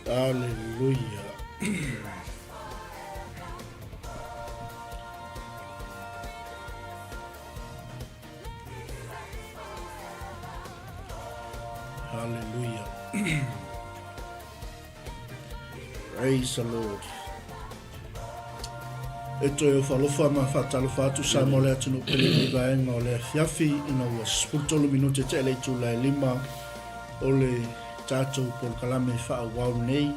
Aleluia. Hallelujah. Praise the Lord. E toe o whalofa ma whātalofa atu sa mo le atunuu pele i vaenga o le afiafi ina ua 13 minute te ele itula e lima o le tātou polokalame whaauau nei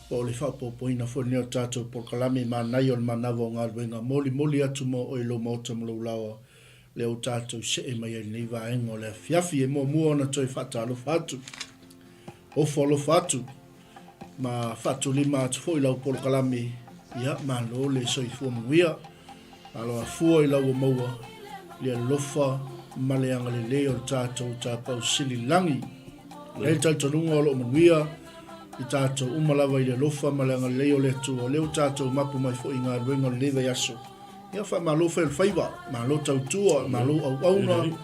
po o le faaopoopoina foi lenei o le tatou polokalame manaia o le manava o galuega molimoli atu mo oe i lou maota ma lou laoa lea ua tatou see mai ai i lenei vaega o le afiafi e muamua ona toe faatalofa atu ofo alofa atu ma faatulima atu foi lau polokalame ia malo le soifua manuia Malo afua i lau ua maua le alofa ma le agalelei o le tatou Tapau Sili Lagi. E i ai le talitonuga o lo o manuia i tatou uma lava i le alofa ma le agalelei o le Atua, o lea ua tatou mapu mai foi i galuega o lenei vaiaso. Ia faamalo fai o le faiva, malo tautua, malo auauna,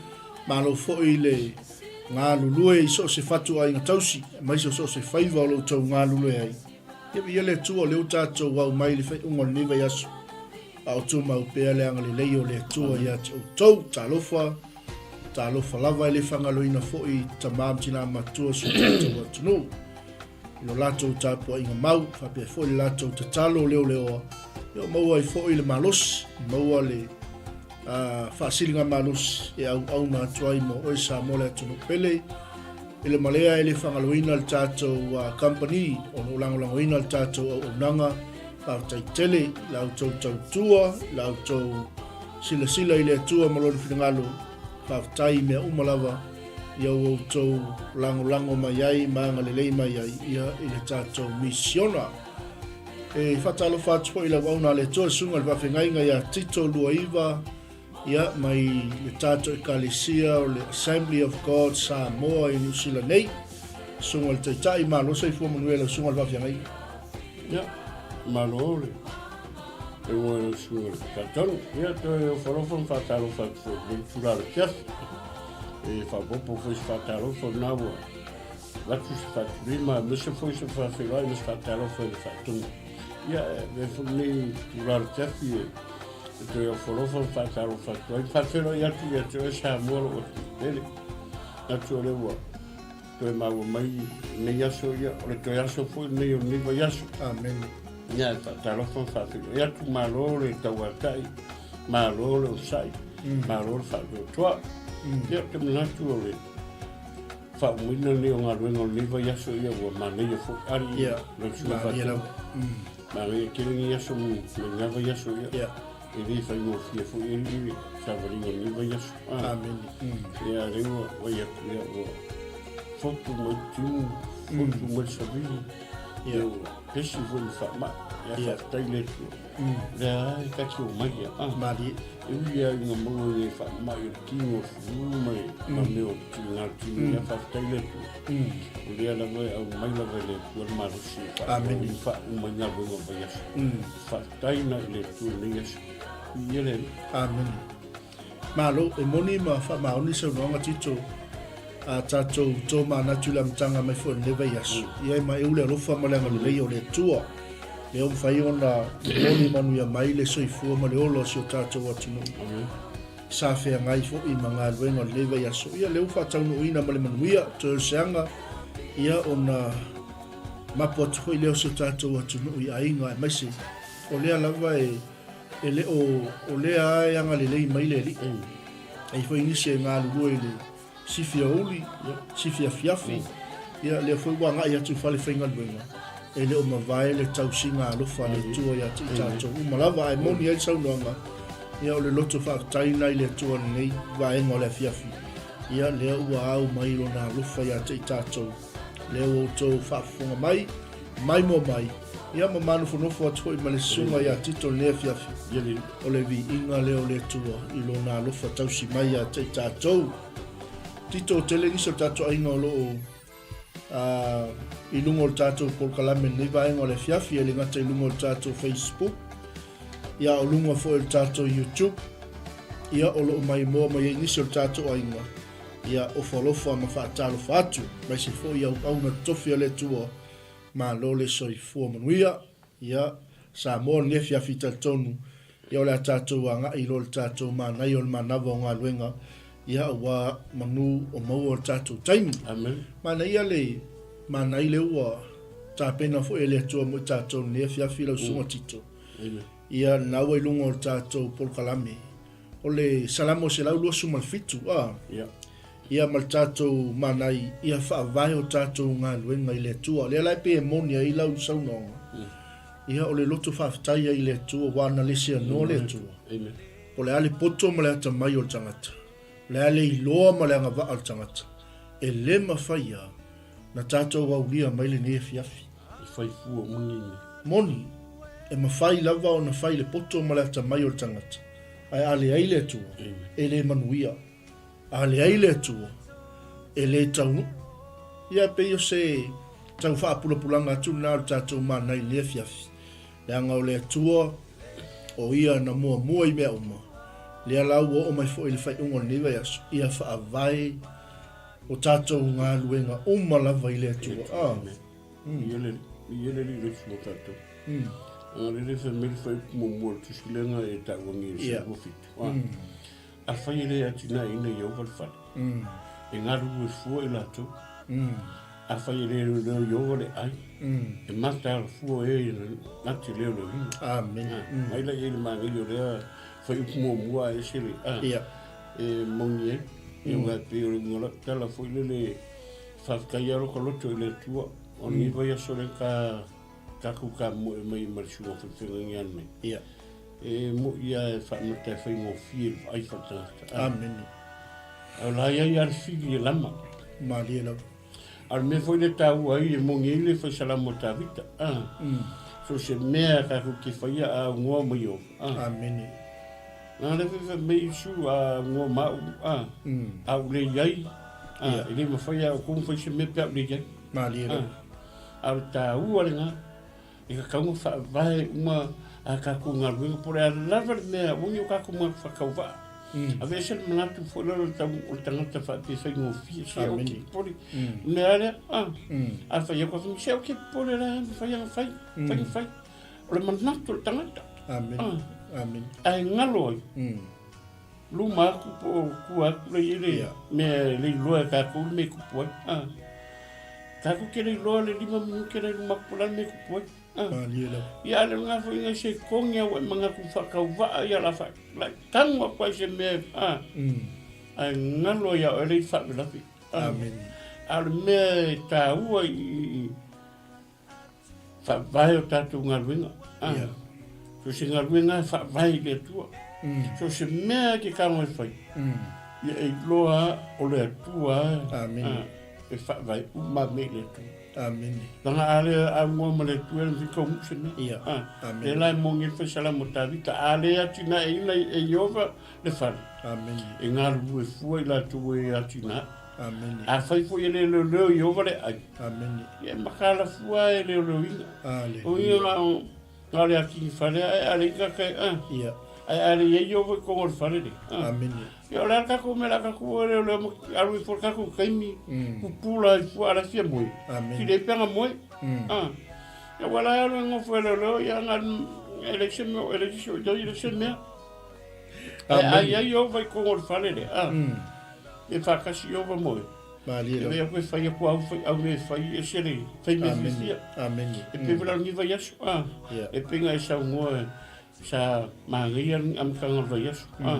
malo foi le galulue i so o se fatuaiga tausi, aemaise o so o se faiva o lo outou galulue ai. Ia viia le Atua o lea ua tatou au mai i le faaiuga o lenei vaiaso, a o tumau pea le agalelei o le Atua ia te outou. Talofa, talofa lava e le faagaloina foi tama ma tina matua o si o tatou atunuu i lo latou tapuaiga mau, faapea foi le latou tatalo leoleoa, ia o maua ai foi le malosi, maua le faasiliga malosi e auauna atu ai mo oe Samoa le atunuu pele. I le malea e le faagaloina le tatou company o lo o lagolagoina le tatou auaunaga. Faafetai tele i la outou tautua, i la outou silasila i le Atua ma Lona finagalo. Faafetai i mea uma lava ia ua outou lagolago mai ai ma agalelei mai ai ia i le tatou misiona. E faatalofa atu foi i le auauna a le Atua, le Susuga i le Faafeagaiga ia Tito Luaiva, Ia, mai le tatou Ekalesia o le Assembly of God Samoa i Niu Sila nei. Susuga i le Taitai, malo soifua manuia i lau susuga i le faafeagaiga. Ia, malo le eua i lau susuga i le Faatonu. Ia, toe ofo alofa ma faatalofa atu foi i lenei itula o le afiafi. E faaopoopo foi se faatalofa lena ua avatu se faatulima, aemaise foi se faafeiloai ma se faatalofa i le Faatonu. Ia, e avea foi lenei itula o le afiafi e E toe ofo alofa ma faatalofa atu ai. Faafeiloai atu ia te oe Samoa lou atunuu pele. Manatu o lea ua toe maua mai lenei aso, ia, o le toe aso foi lenei o lenei vaiaso. Amene. Ia, e faatalofa ma faafeiloai atu, malo le tauatai, malo le onosai, malo le faatuatua. Ia, ou te manatu o le faaumaina lenei o galuega o lenei vaiaso, ia ua manaia foi. Ali, Ia, lau susuga manaia Faatonu. lava. Manaia tele lenei aso ma lena vaiaso ia. Ia. E le faigofie foi alii le savaliga o lenei vaiaso. Ah. Amene. Ia lea ua vaai atu ia ua fotu mai le timu, fotu mai le savili. Ia ua pesi foi ma faamai. Ia Ia. faafetai le Atua. Lea lava e ta te omai ia. Ah. Malie. E ui lava ina maua i nai faamai o le tino, o le flu ma le ma mea o tiga o le tino, ia faafetai le Atua. O lea lava e aumai lava e le Atua le malosi e Amene. faauma ai galuega o le vaiaso. Faafetai na i le Atua i lenei aso. Viia le Alii. Amene. Malo, e moni ma faamaoni saunoaga Tito a tatou tomanatu i le amataga mai foi o lenei vaiaso. Ia e maeu le alofa ma le agalelei o le Atua. Lea ua mafai ona momoli manuia mai le soifua ma le ola o si o tatou atunuu. Sa feagai foi ma galuega o lenei vaiaso. Ia lea ua faataunuuina ma le manuia, toe o le seaga, ia ona mapu atu foi lea o si o tatou atunuu i aiga aemaise o lea lava e e le o o lea lava e agalelei mai le Alii. E i ai foi nisi e galulue i le sifi aoauli, sifi afiafi, ia lea foi ua agai atu i fale faigaluega, e le o mavae le tausiga alofa a le Atua ia te i tatou uma lava. Ae moni ai le saunoaga, ia o le loto faafetai lena i le Atua i lenei vaega o le afiafi, ia lea ua au mai Lona alofa ia te i tatou, lea ua outou faafofoga mai, maimoa mai, ia ma manofonofo atu foi ma le susuga ia Tito i lenei afiafi, o le viiga lea o le Atua i Lona alofa tausi mai ia te i tatou. Tito, tele nisi o tatou aiga o lo o i luga o le tatou polokalame i lenei vaega o le afiafi, e le gata i luga o le tatou Facebook, ia o luga foi o le tatou YouTube, ia o lo o maimoa mai ai nisi o le tatou aiga, ia ofo alofa ma faatalofa atu, aemaise foi auauna totofi a le Atua. Malo le soifua manuia. Ia, Samoa lenei afiafi talitonu, ia o le a tatou agai loa i le tatou manaia o le manava o galuega, ia aua manu o maua o le tatou taimi. Amen. Manaia le manai le ua tapena foi e le Atua mo i tatou lenei afiafi lau susuga Tito. Amen. Ia, lena ua i luga o le tatou polokalame. O le Salamo 127, a. Ia. Ia ma le tatou manai, ia faavae o tatou galuega i le Atua. O lea la e pei e moni ai lau saunoaga, ia o le loto faafetai ai i le Atua, aua na le seanoa le Atua. Amen. O le a le poto ma le atamai o le tagata, o le a le iloa ma le agavaa o le tagata, e le mafai lava na tatou aulia mai lenei afiafi. E fai fua moni mea. Moni, e mafai lava ona fai le poto ma le atamai o le tagata, ae a leai le Atua, e le manuia. A leai le Atua, e le taunuu. Ia, pei o se tau faapulapulaga atu lena o le tatou mana i lenei afiafi, leaga o le Atua, o Ia na muamua i mea uma, lea la ua oo mai foi i le faaiuga o lenei vaiaso, ia faavae o tatou galuega uma lava i le Atua. A. Ia le ia le le mo tatou. A le le fai mai le fai muamua o le tusilega e tauagi i le 17. Afai e le atinaeina Ieova le fale, e galulue fua i latou. Afai e le leoleo Ieova le ai, e mataala fua e na te leoleoina. Amen. Mai la i ai le manaia o lea fuaiupu muamua ae ese le a e moni ai. Ia aua e pei o le uiga o lau tala foi lele, faafetai lava lou loto i le Atua, o lenei vaiaso lea ka tatou tamoe mai ma le susuga faifeagaiga nei. Ia. E moi lava e faamata e faigofie le vaai faaletagata. Amene. A o la e i ai lava le fili e lama. Malie lava. A o le mea foi lea e taua ai e moni ai le fai salamo a Tavita. A. So se mea tatou te faia a aunoa ma Ieova. A. Amene. Na le fai mai Iesu a aunoa ma au. A. A ou le i ai. A. E le mafai lava e outou ona fai se mea pe a ou le i ai. Malie lava. A o le taua lena. E tatau ona faavae uma a tatou galuega po o le a lava le mea, aua ne i o tatou manatu faatauvaa. Aveese le manatu foi lea o le tagata faapea e faigofie, se aua te popole. O le mea lava lea, a, a fai atu a se aua te popole o le a mafai ona fai, fai na fai. O le manatu o le tagata. Amene. Amene. Ae galo ai. Luma atu po o tua atu lea i ai le mea e le iloa e tatou le mea e tupu ai. A. Tatou te le iloa le 5 minute la i luma atu po o le a le mea e tupu ai. A. Malie lava. Ia a le lena foi na se togi a ua e manatu faatauvaa ia la fa la tago atu ai se mea a. Ae galo ia oe le i faalavelave. Amene. A o le mea e taua i Faavae o tatou galuega. Ah. Yeah. So se galuega e faavae i le Atua. So se mea e te tago e fai. Ia e iloa o le Atua Amene. ah, e faavae uma mea i le Atua. Amene. Langa a le aunoa ma le Atua e le mafai taunuu se mea. Yeah. Ah. Amene. Lea la e moni ai le faisalamo o Tavita, a le atinaeina e Ieova le fale, Amene. e galulue fua i latou e atinae. Amene. Afai foi e le leoleo Ieova le ai, Amene. Ia e mataala fua e leoleoina. Aleluia. O ia na o na o le atini fale ae a le ika kai a. Ia. Ae a le iai Ieova i totonu o le fale le. Amene. Ia o le a le tatou mea la tatou e leoleo ma alu ifo le tatou taimi pupula ai fua a la fia moe. Amene. Ki le pega moe. A. Ia ua la e alu e nofo e leoleo ia na e leai se mea e leai se e leai se mea. Ae a iai Ieova i totonu o le fale le. A. E faatasi Ieova moe. Malie lava. E le au e fai aku au fai au e fai ese le fai mea fiafia. Amene. E pei foi la o lenei vaiaso, a. E pei na e saunoa sa manaia le amataga o le vaiaso, a.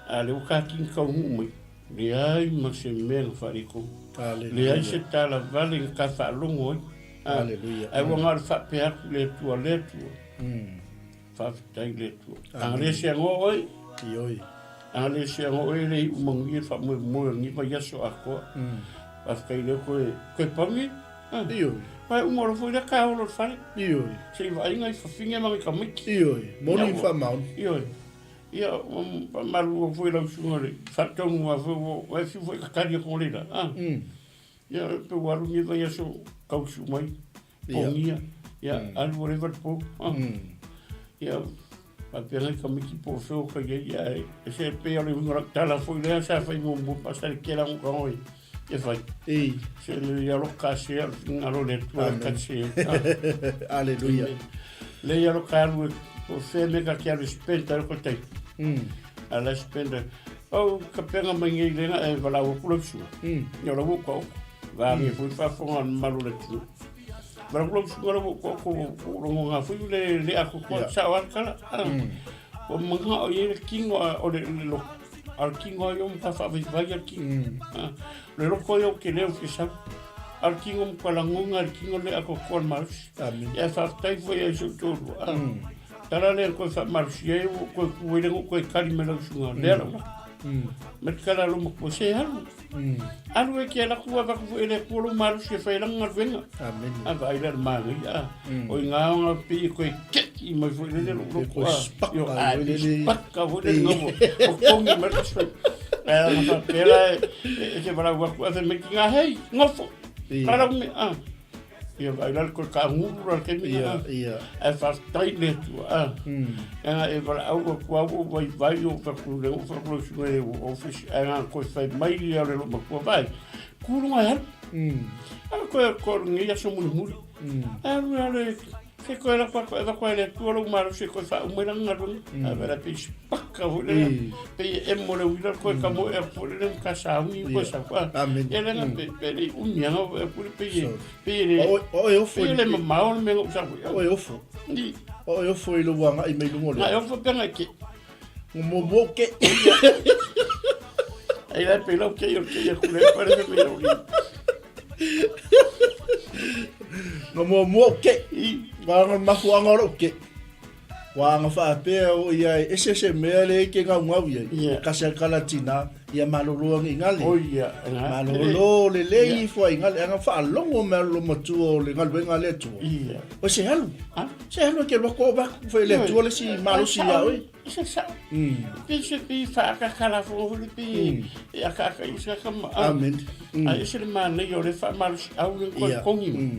A o lea ua tatini taunuu mai, leai ma se mea na faaletonu. Leai se tala vale na ta faalogo ai. A. Ae ua na o le faapea atu i le Atua, le Atua. Faafetai i le Atua. A le seagoa oe. Ioe. A le seagoa oe e le iu manuia le faamoemoe o lenei vaiaso atoa. Faafetai lea koe, koe pagi. Ioe. Mai uma loa foi lea ka olo le fale. Ioe. Se i vaaiga i fafine ma nai tamaiti. Ioe. Moni ma faamaoni. Ioe. Ia, faamalu foi lau susuga le faatonu a foi ua e fiu foi tatali atu o leila. Ia, pe ua alu lenei vaiaso tausi mai. Pogia, ia, alu ua leva le po. Ia, faapea nai tamaiti po o fea o ka i ai, ae e se pei o le uiga o lau tala foi lea sa fai muamua pa sa le kela ngo ka ngoi. E fai. I. Se le ia lo ka se al ngalo le tua ka se. Aleluia. Le ia lo ka alu o fe me ka kia le spenda ko tai. Ala spenda. Au ka penga mai ngai le na e vala o kulo su. Yo la wo ko. Va mi fu fa fo ngan malu le tu. Vala kulo su la wo ko ko ko lo nga fu le le a ko ko sa wa kala. O manga o ye kingo o le lo al kingo yo mo ka fa vai al kingo. Le loko yo ke leo ke sa al kingo mo ka langonga al kingo le ako ko malosi. Amen. Ia faafetai foi ai si ou toalua. Tala lea koe faamalosi ai ua koe ku ai le koe kali mai lau susuga lea lau laka. Ma le kala lo matua se alu. Alu e ke ala ku ava ku ele ku lo malosi e fai langa galuega. Amen. A vaai lea le manaia a. O i ngā ona pei e koe keki mai foi lele lo E koe spaka Io a foi lele. spaka foi lele ngau. O kongi mai le sui. Ae ana faapea e te walau aku a mai ki ngā hei, ngofo. Kala me a. Ia vai la koe ka nguru la ke mi Ia, ia. Ae faafetai le Atua a. Ega e valaau atu au o vaivai o faku le o faku le susuga i le office ae nga koe fai mai ia le loo matua vai. Ku luga e alu. A koe ko lenei aso mulimuli. Alu alu e se koe la koe eva koe le Atua lou malosi e koe faauma i lana galuega. Ae vaai la pei spaka foi lea. Pei e emo le uila koe ka moe atu foi lele ka sauni koe sau a. Amen. Ia lea pe pe le umi anga e pule pei e pei e le O o e ofo pei e le mamao le mea na ou sau ai. O e ofo. Ni. O e ofo i lou agai mai luga o le. Na e ofo pe ngai ke. Mo mo ke. Ai la pe lau ke o ke ia kule pare se me o ni. No mo mo ke. I. Nga mafuanga o lou ke. Ua aga faapea o ia e ese se mea le ke gaugau i ai. Yeah. Kasi a kala tina, ia malolo agi i gale. O ia. Malolo lelei ifo ai i gale. Aga faalogo mea lo matua o le galuega a le Atua. Ia. O se alu. Ha? Se alu e ke lua ko vaku fai le Atua le si malosi ia oe. Se sa. Pe se pe whaakakala fo huli pe e akaaka i se kama. Amen. Ai se le manaia o le whaamalosi au le koe kongi.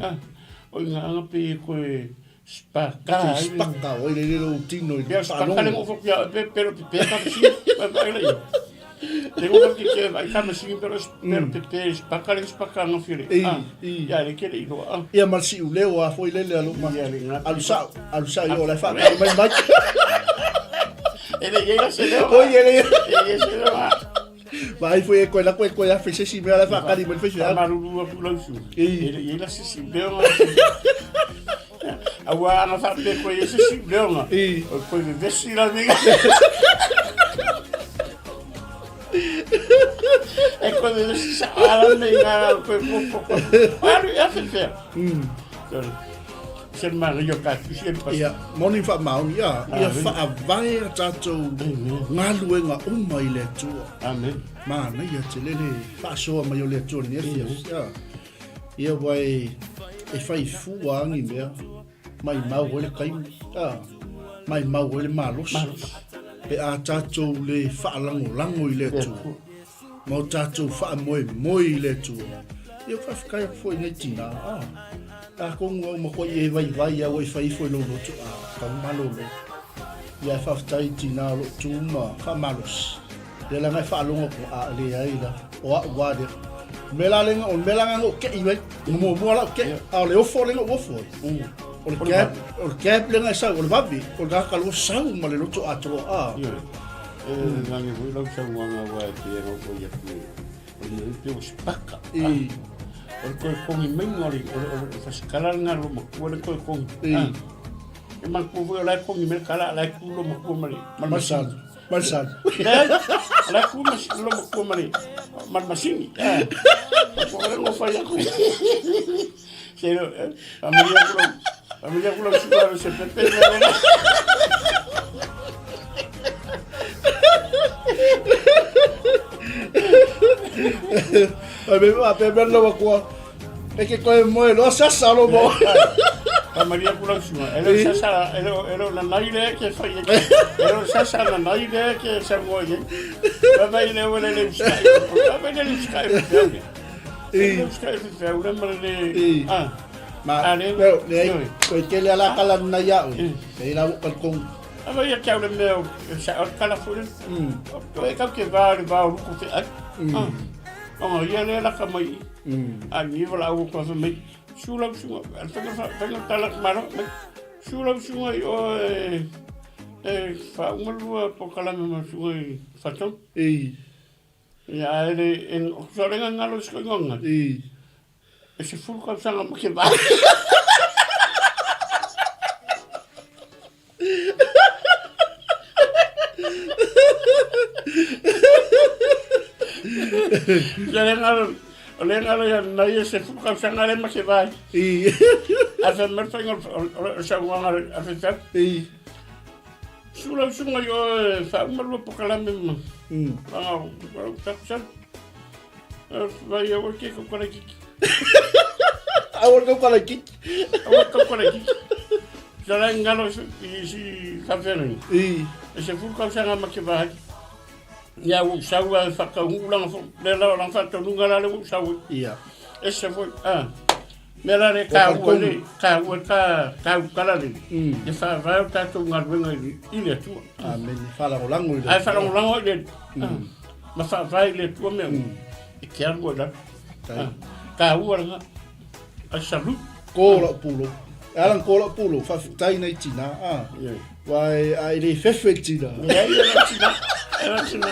O i ngā anga pe koe Spaka. Spaka, oi le lelo tino i le Spaka le ngofo kia pe pero pe pe ka si. Pa le. Le ngofo ki ke vai ka masi pero pero pe pe spaka le spaka ngo fire. Ah. Ya le ke le ilo. Ia mal si uleo a foi lele alu ma. Alu sa alu sa yo la fa mai mai. Ele ye se leo. Oi ele. Ye se leo. Vaai foi e koe la koe koe afe se si mea la whaakari mai whaisi. Maruru aku lau su. Ele ye la se si leonga. Aua ana whape koe ye se si leonga. O koe me vesi la minga. E koe me vesi sa ala me ngā koe popo. Alu e afe fea. Se mana io ka tusi e pas. Ia, moni whaamaoni, ia, ia whaavae a tātou galuega uma i le Atua. Amen. Manaia te lele whaasoa mai o le Atua ni awhi. Ia, ia wai e whai fua angi mea, mai mau hoi le kaimi, ia, mai mau hoi le malosi. Pe a tātou le whaalangolango i le Atua. Ma o tātou whaamoemoe i le Atua. Ia whawhikai aku foi nei tina, a, a kongu au ma koe i e vaivai au e whai ifo i lou loto, a, kau malolo. Ia e whawhitai tina o loo tū ma whamalosi. Lea la ngai whaalongo ko, a, le ai la, o au wā lea. Me la lenga, o me la nganga o ke i wai, mo mua la o ke, a o le ofo lenga o ofo ai. O le gap, o le gap lenga e sau, o le wawi, o le ngaka sau ma le loto atoa, a. E langi foi lau saunoaga aua e pei ona ou fai atu o le mea pei ua spaka. I. O le toe kogi maiga o le o le fasikala lena a lou matua le toe kogi. I. E manatua foi o la e kogi mai le kala a o la e tu lou matua ma le ma le masini. Ma le sali. Leai, o la e tu lou matua ma le ma le masini. O le go fai atu. Se familia aku lau familia aku lau suka se pepe. Ai me a pe me lo kua. E ke koe moe lo sasa lo mo. Familia aku lau suka. Ele sasa ele ele na nai le ke fai e. Ele sasa na nai le ke sa mo ye. Ba le le le sky. Ba le le sky. I. I. Ma, leo, leai, koe tele ala kala nuna ia oe. Lei la ua kalikong. Ava ia kia le mea o sa o kala fule. O e kau ke vā le vā o luku te ai. Ona ia lea laka mai i. A ni wala au ko mai. Su lau suga, al fenga fenga tala malo mai. Su lau suga i o e e fa umalua po kalame ma suga i fatau. Ei. Ia ae le e so lenga ngalo siko ngonga. Ei. E se fulu tausaga ma ke va. Ia le ngalo, o le ngalo ia nai e se fulu tausaga le ma ke vai. I. A fe mer fenga o sa nganga a fe tap. I. Sula sunga yo fa umalua pokalame ma. Anga o tak Vai aua ke kau kala kiki. Aua kau kala kiki. Aua kau kala kiki. Sa la ngalo i si kawhenui. I. E se fulu kau sanga ma ke vahi. Ia u sau a whakaungulanga fo. Le la la whakaunga la le u sau. Ia. E se fo a. Me la le ka ua le ka ua ka ka u kala le. E wha vai o tātou ngaruenga i le atua. Amen. Whalagolango i le. Ai whalagolango i le. Ma whaavae i le Atua mea uma, e ke alu ai lalo. Ka ua langa, ai salu. Ko lau pulo. E ala ko lau pulo, whawhitai nei tina. Ah. Yeah. Wai, a i le fefe tina. Ia, ia la tina. E la tina.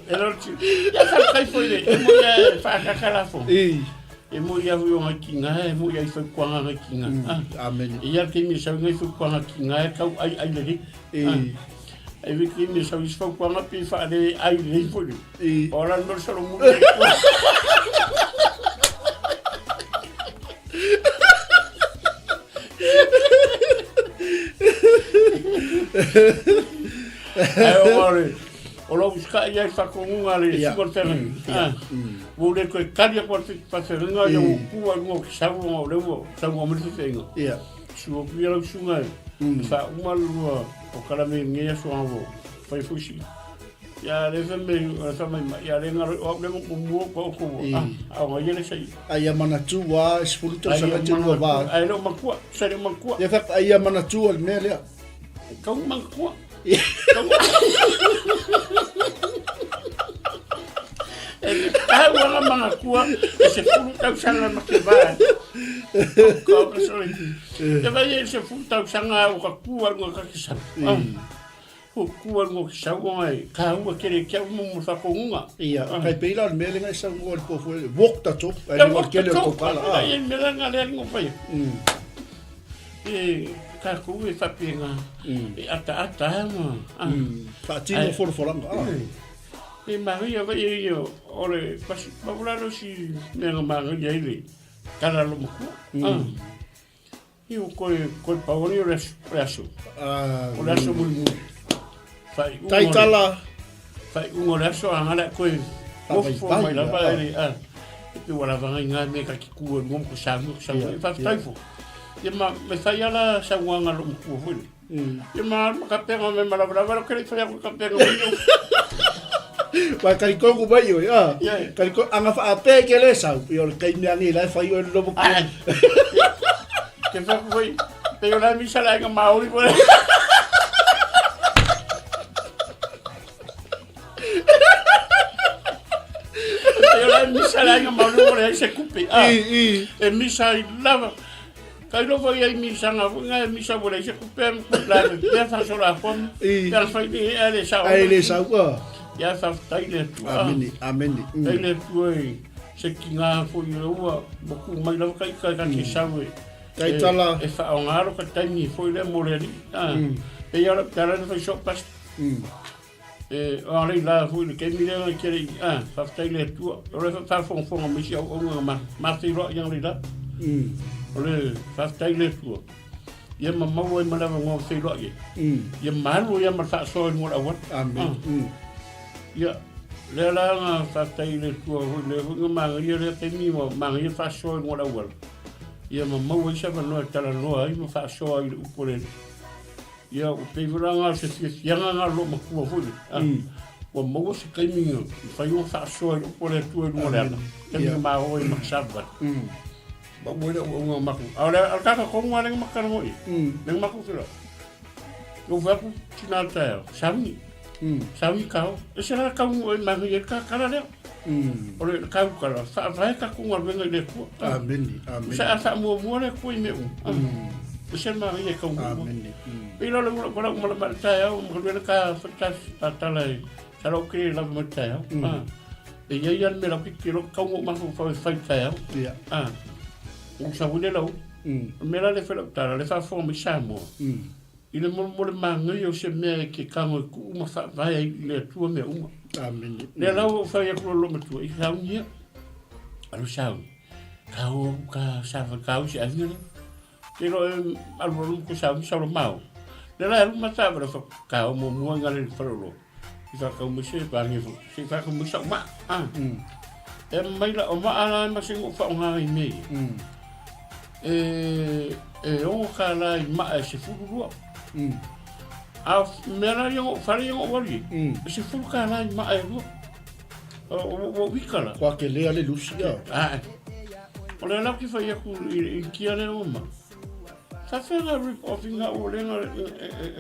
E la tina. Ia whawhitai fo i le, e mo ia e whaakaka la fo. I. E mo ia hui o ngai ki ngā, e mo ia i whaukuanga ngai ki ngā. Amen. E ia te mi sau ngai whaukuanga ki ngā, e kau ai ai le ri. I. E wiki me sau isi fautuaga pe faale ai lelei foi le. I. O la le solo mu. Ai o le o lo uska ia i whakongunga le Ia. sukar te rangi. Ah. Wo le koe kari a koe te whatenga ia o kua ngo ki sau o le ua sau o mele te Ia. Sua ku ia lau sunga e. Sa uma lua o kala me nge aso avo. Fai fusi. Ia le fe me sa mai ma ia le ngaro o le mo mo ko ko. Ah, a o ia le sai. Ai a manatua, e sefulu tausaga te lua va. Ai le makua, sa le makua. Ia whak, ai a manatua le mea lea. Kau makua. E tau ana mangakua e se fulu tausaga ma ke va. Ka ka sore. Te vai e se fulu tausaga o ka kua runga ka ki sau. O kua runga ki sau o ai ka ua kere kia umu mo whakongunga. Ia, kai peila o le mea lenga e sau o le pofu e walk the talk, ai le kele o tokala. Ah. Ia mea nga le ngo pai. E ka ku e whapenga. E ata ata ma. Whaatino foroforanga. Ah. E mahi vai e ia o le pasi paulalo si mea nga mahi ia ile tala lo makua. Ah. I o koe koe paori o le aso. Ah, O le aso muli muli. Whai ungo. Taitala. Whai ungo le aso a ngala koe mofo mai lava e le a. E pe wala vanga i ngā mea ka ki kua ngom ko samu ko samu. E whawhitai fo. Ia ma me whai ala sa ngā lo makua foi. Ia ma ma ka penga me malavalava lo kere whai ako ka penga me yo. Wa kari kongu mai oi, ah. Yeah. Kari ko anga wha pe ke le sau. I o le kai mea ngi lai whai o le lobo Ai. Te whaku foi. Te o la misa la nga Maori koe. Te o la misa la nga Maori koe ai se kupe. Ah. I, i. E misa i lava. Kai lova ia i misa nga nga e misa wala i se kupe am la le fa so la fom. I. Te whai ni e le sa. Ai le sau, ah. Ia fa tai le tu. Amene, amene. Tai le tu e se ki ngā foi le ua mo ku mai lava kai kai ka ke sau e. Taitala. E whaongaro ka taimi foi le mo le ali. Ah. E ia la tala le fai so pas. E o ale la foi le kemi le ngai kere ah whaftai le tua. O le wha fonga fonga misi au au ma ma te roa yang le la. O le whaftai le tua. Ia ma maua i malawa ngō te roa ia. Ia malu ia ma whaasoa i ngō awan. Amen. Ia, le la ngā whaftai le tua hoi le hoi ngā manga ia le te mi ma manga ia whaasoa i ngō awan. Ia ma maua i sawa noa tala noa i ma whaasoa i le upore. Ia, o te iwara ngā se fiafianga ngā lo makua hoi le. Ua maua se kaiminga, i whai o whaasoa i le upore tua i ngō le ana. Te mi mā hoi makasawa. Ma ua le ua maku. A o le al kaka kongu a lenga makana ngoi. Lenga maku fila. Yo whaku tina tae, sauni. Sauni kao. E se la kau e manaia ai le kala lea. O le kau kala, faavae tatou galuega i le Atua. Amene, amene. Sa faamuamua le Atua i mea uma. E se manaia e kau muamua. Amene. Pei la o le ula lau mala mai le taeao, ma galuega ka whakatasi tala e sa lau kere lava mai le taeao. E iai lava le mea lau ke lo kau mo mafaufau e fai taeao. Ia. Ua sau le lau. O le mea la le whai lau tala, le whaafonga mai Samoa. I le molemole manaia o se mea e ke kago e kuu ma faavae ai i le Atua mea uma. Amene. Lea la ua ou fai atu loa matua i sauni ia. Alu sauni. Ka o ka safa ka o se aiga lea. Ke loa e alu alu ko sauni sau lo mau. Lea la alu mata vara fa ka o mo mua ngale le fale I whakau mai se whangi fo. Se whakau mai sau maa. Ah. E mai la o maa la ma se ngo wha o ngā i mei. E, e ongo ka la i maa e se furu rua. A mea la ia ngo whare ia ngo wari. E se furu ka la i maa e rua. O, o, o wika la. Kua ke lea le lusi ia. Ah. O le lau ki whai aku i, i kia le o ma. Faafeai nga rip off i nga ulenga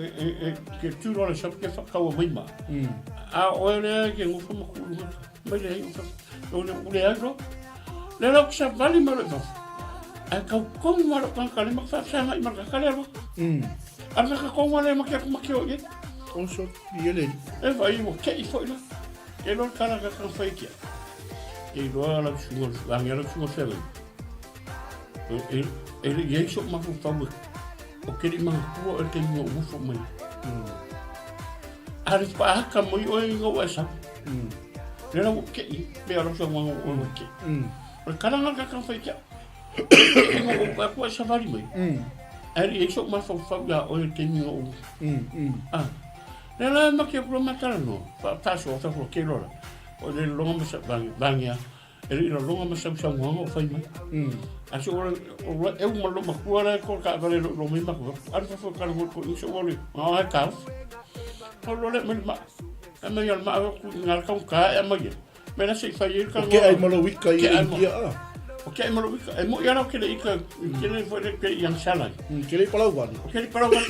e ke $2 shop ke whakaua mai ma. A oe lea ke ngofa ma kulu mata. Mai le hei ufa. O le ule ai ro. Le lau sa vali ma le fafo. Ai kau kongu ma lo kanga le ma whaafeanga i maraka kale alo. A ka kongu le ma ke aku ma ke o ie. O so i ele. E vai o ke i foi la. Ke lo kala ka ka whai kia. Ke loa la sunga, langi la sunga whenga. E, e le i ai so'u mafaufau e, o ke li'i magatua oe i le taimi na ou nofo mai ai. A le faahaka mai oe ina ua e sau. Lea la ua ou te'i, pei lava o lau saunoaga ua oe ua te'i. O le kalaga lena ka fai ia te au. Ina ua ou atu e savali mai, ae le i ai so'u mafaufau iā oe i le taimi na ou nofo. A, lea la e maki atu loa ma talanoa, faasoa, fai atu loa, ke loa la, o le lologa ma sau vaege a. E le i laloga ma sausaunoaga o fai mai. A so o o eu ma lo matua la ko ka vale lo lo mai matua. Alu fafo ka lo ko so o le ma ai ka. O lo le mai ma. E mai al ma o ku ngal ka ka e mai. Me la se fai ka O ke ai malo wika i India a. O ke ai malo wika. E mo ia la ke le ika ke le fo le ke yang sala. Ke le palau wale. O ke le palau wale.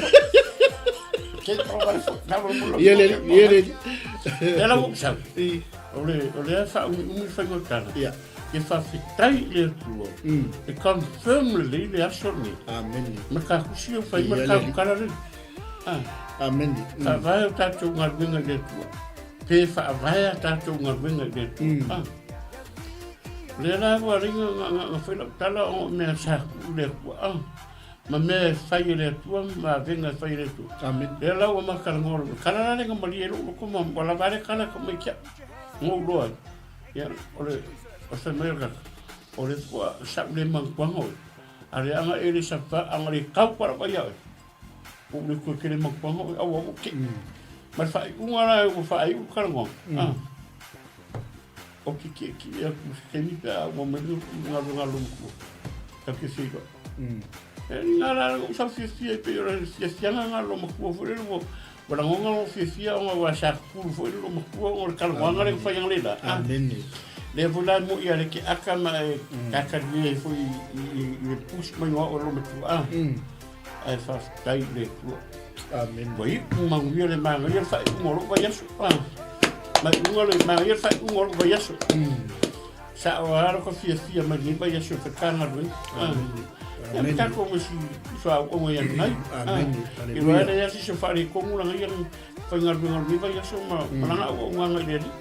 Ke le palau wale. Na lo lo. Ie le ie le. E la wo sa. O le, o lea faaumiumi le faiga o le tala. Ia. Ke faafetai i le Atua. E confirm lelei le aso lenei. Amene. Ma takusi au fai ma Ia, taku kala lelei. Ah. Amene. Faavae o tatou galuega i le Atua. Pe faavae a tatou galuega i le Atua. Ah. O lea la ua alai na, na, na fai lau tala o mea sa tuu i le Atua. Ah. Ma mea e fai e le Atua ma avega e fai e le Atua. Amen. Lea la ua makalanoa lo kala la lenga malie lo loko ma ua lava le kala ka mai kia. Ngou loa. Ia o le o fai mai o kaka. O le fua sa le manguanga o. A le anga e le sa pa anga le kau para vai ia. O le koe kele manguanga o au au ke. Ma le faaiuga la ua faaiu le kalanoaga. Ah. O ke ke ke ia ku se taimi pe a ua mai le galuega a lou matua. Tau ke feiloai. E nga la ou sau fiafia e pei o le fiafiaga nga lou matua foi lele ua ua lagona lou fiafia ona ua sa kulu foi le lou matua ona o le talanoaga lea ua fai analeila. Amene. Lea foi la e moi ia le ke aka ma e kakali ai foi i le pusi mai o au e lou matua. Ah. Ae faafetai i le Atua. Amene. Ua iu manuia le manaia le faaiuga o lou vaiaso. Ah. Maiuga le manaia le faaiuga o lou vaiaso. Sa o lava ka fiafia mai lenei vaiaso e fai galuega. Ah. Ia Amene. tatou ma si soauauga ia nei. Amene. I loa Haleluia. le ia si se faaletonu laga ia faigaluega o lenei vaiaso ma malaga auaunaga i le Alii.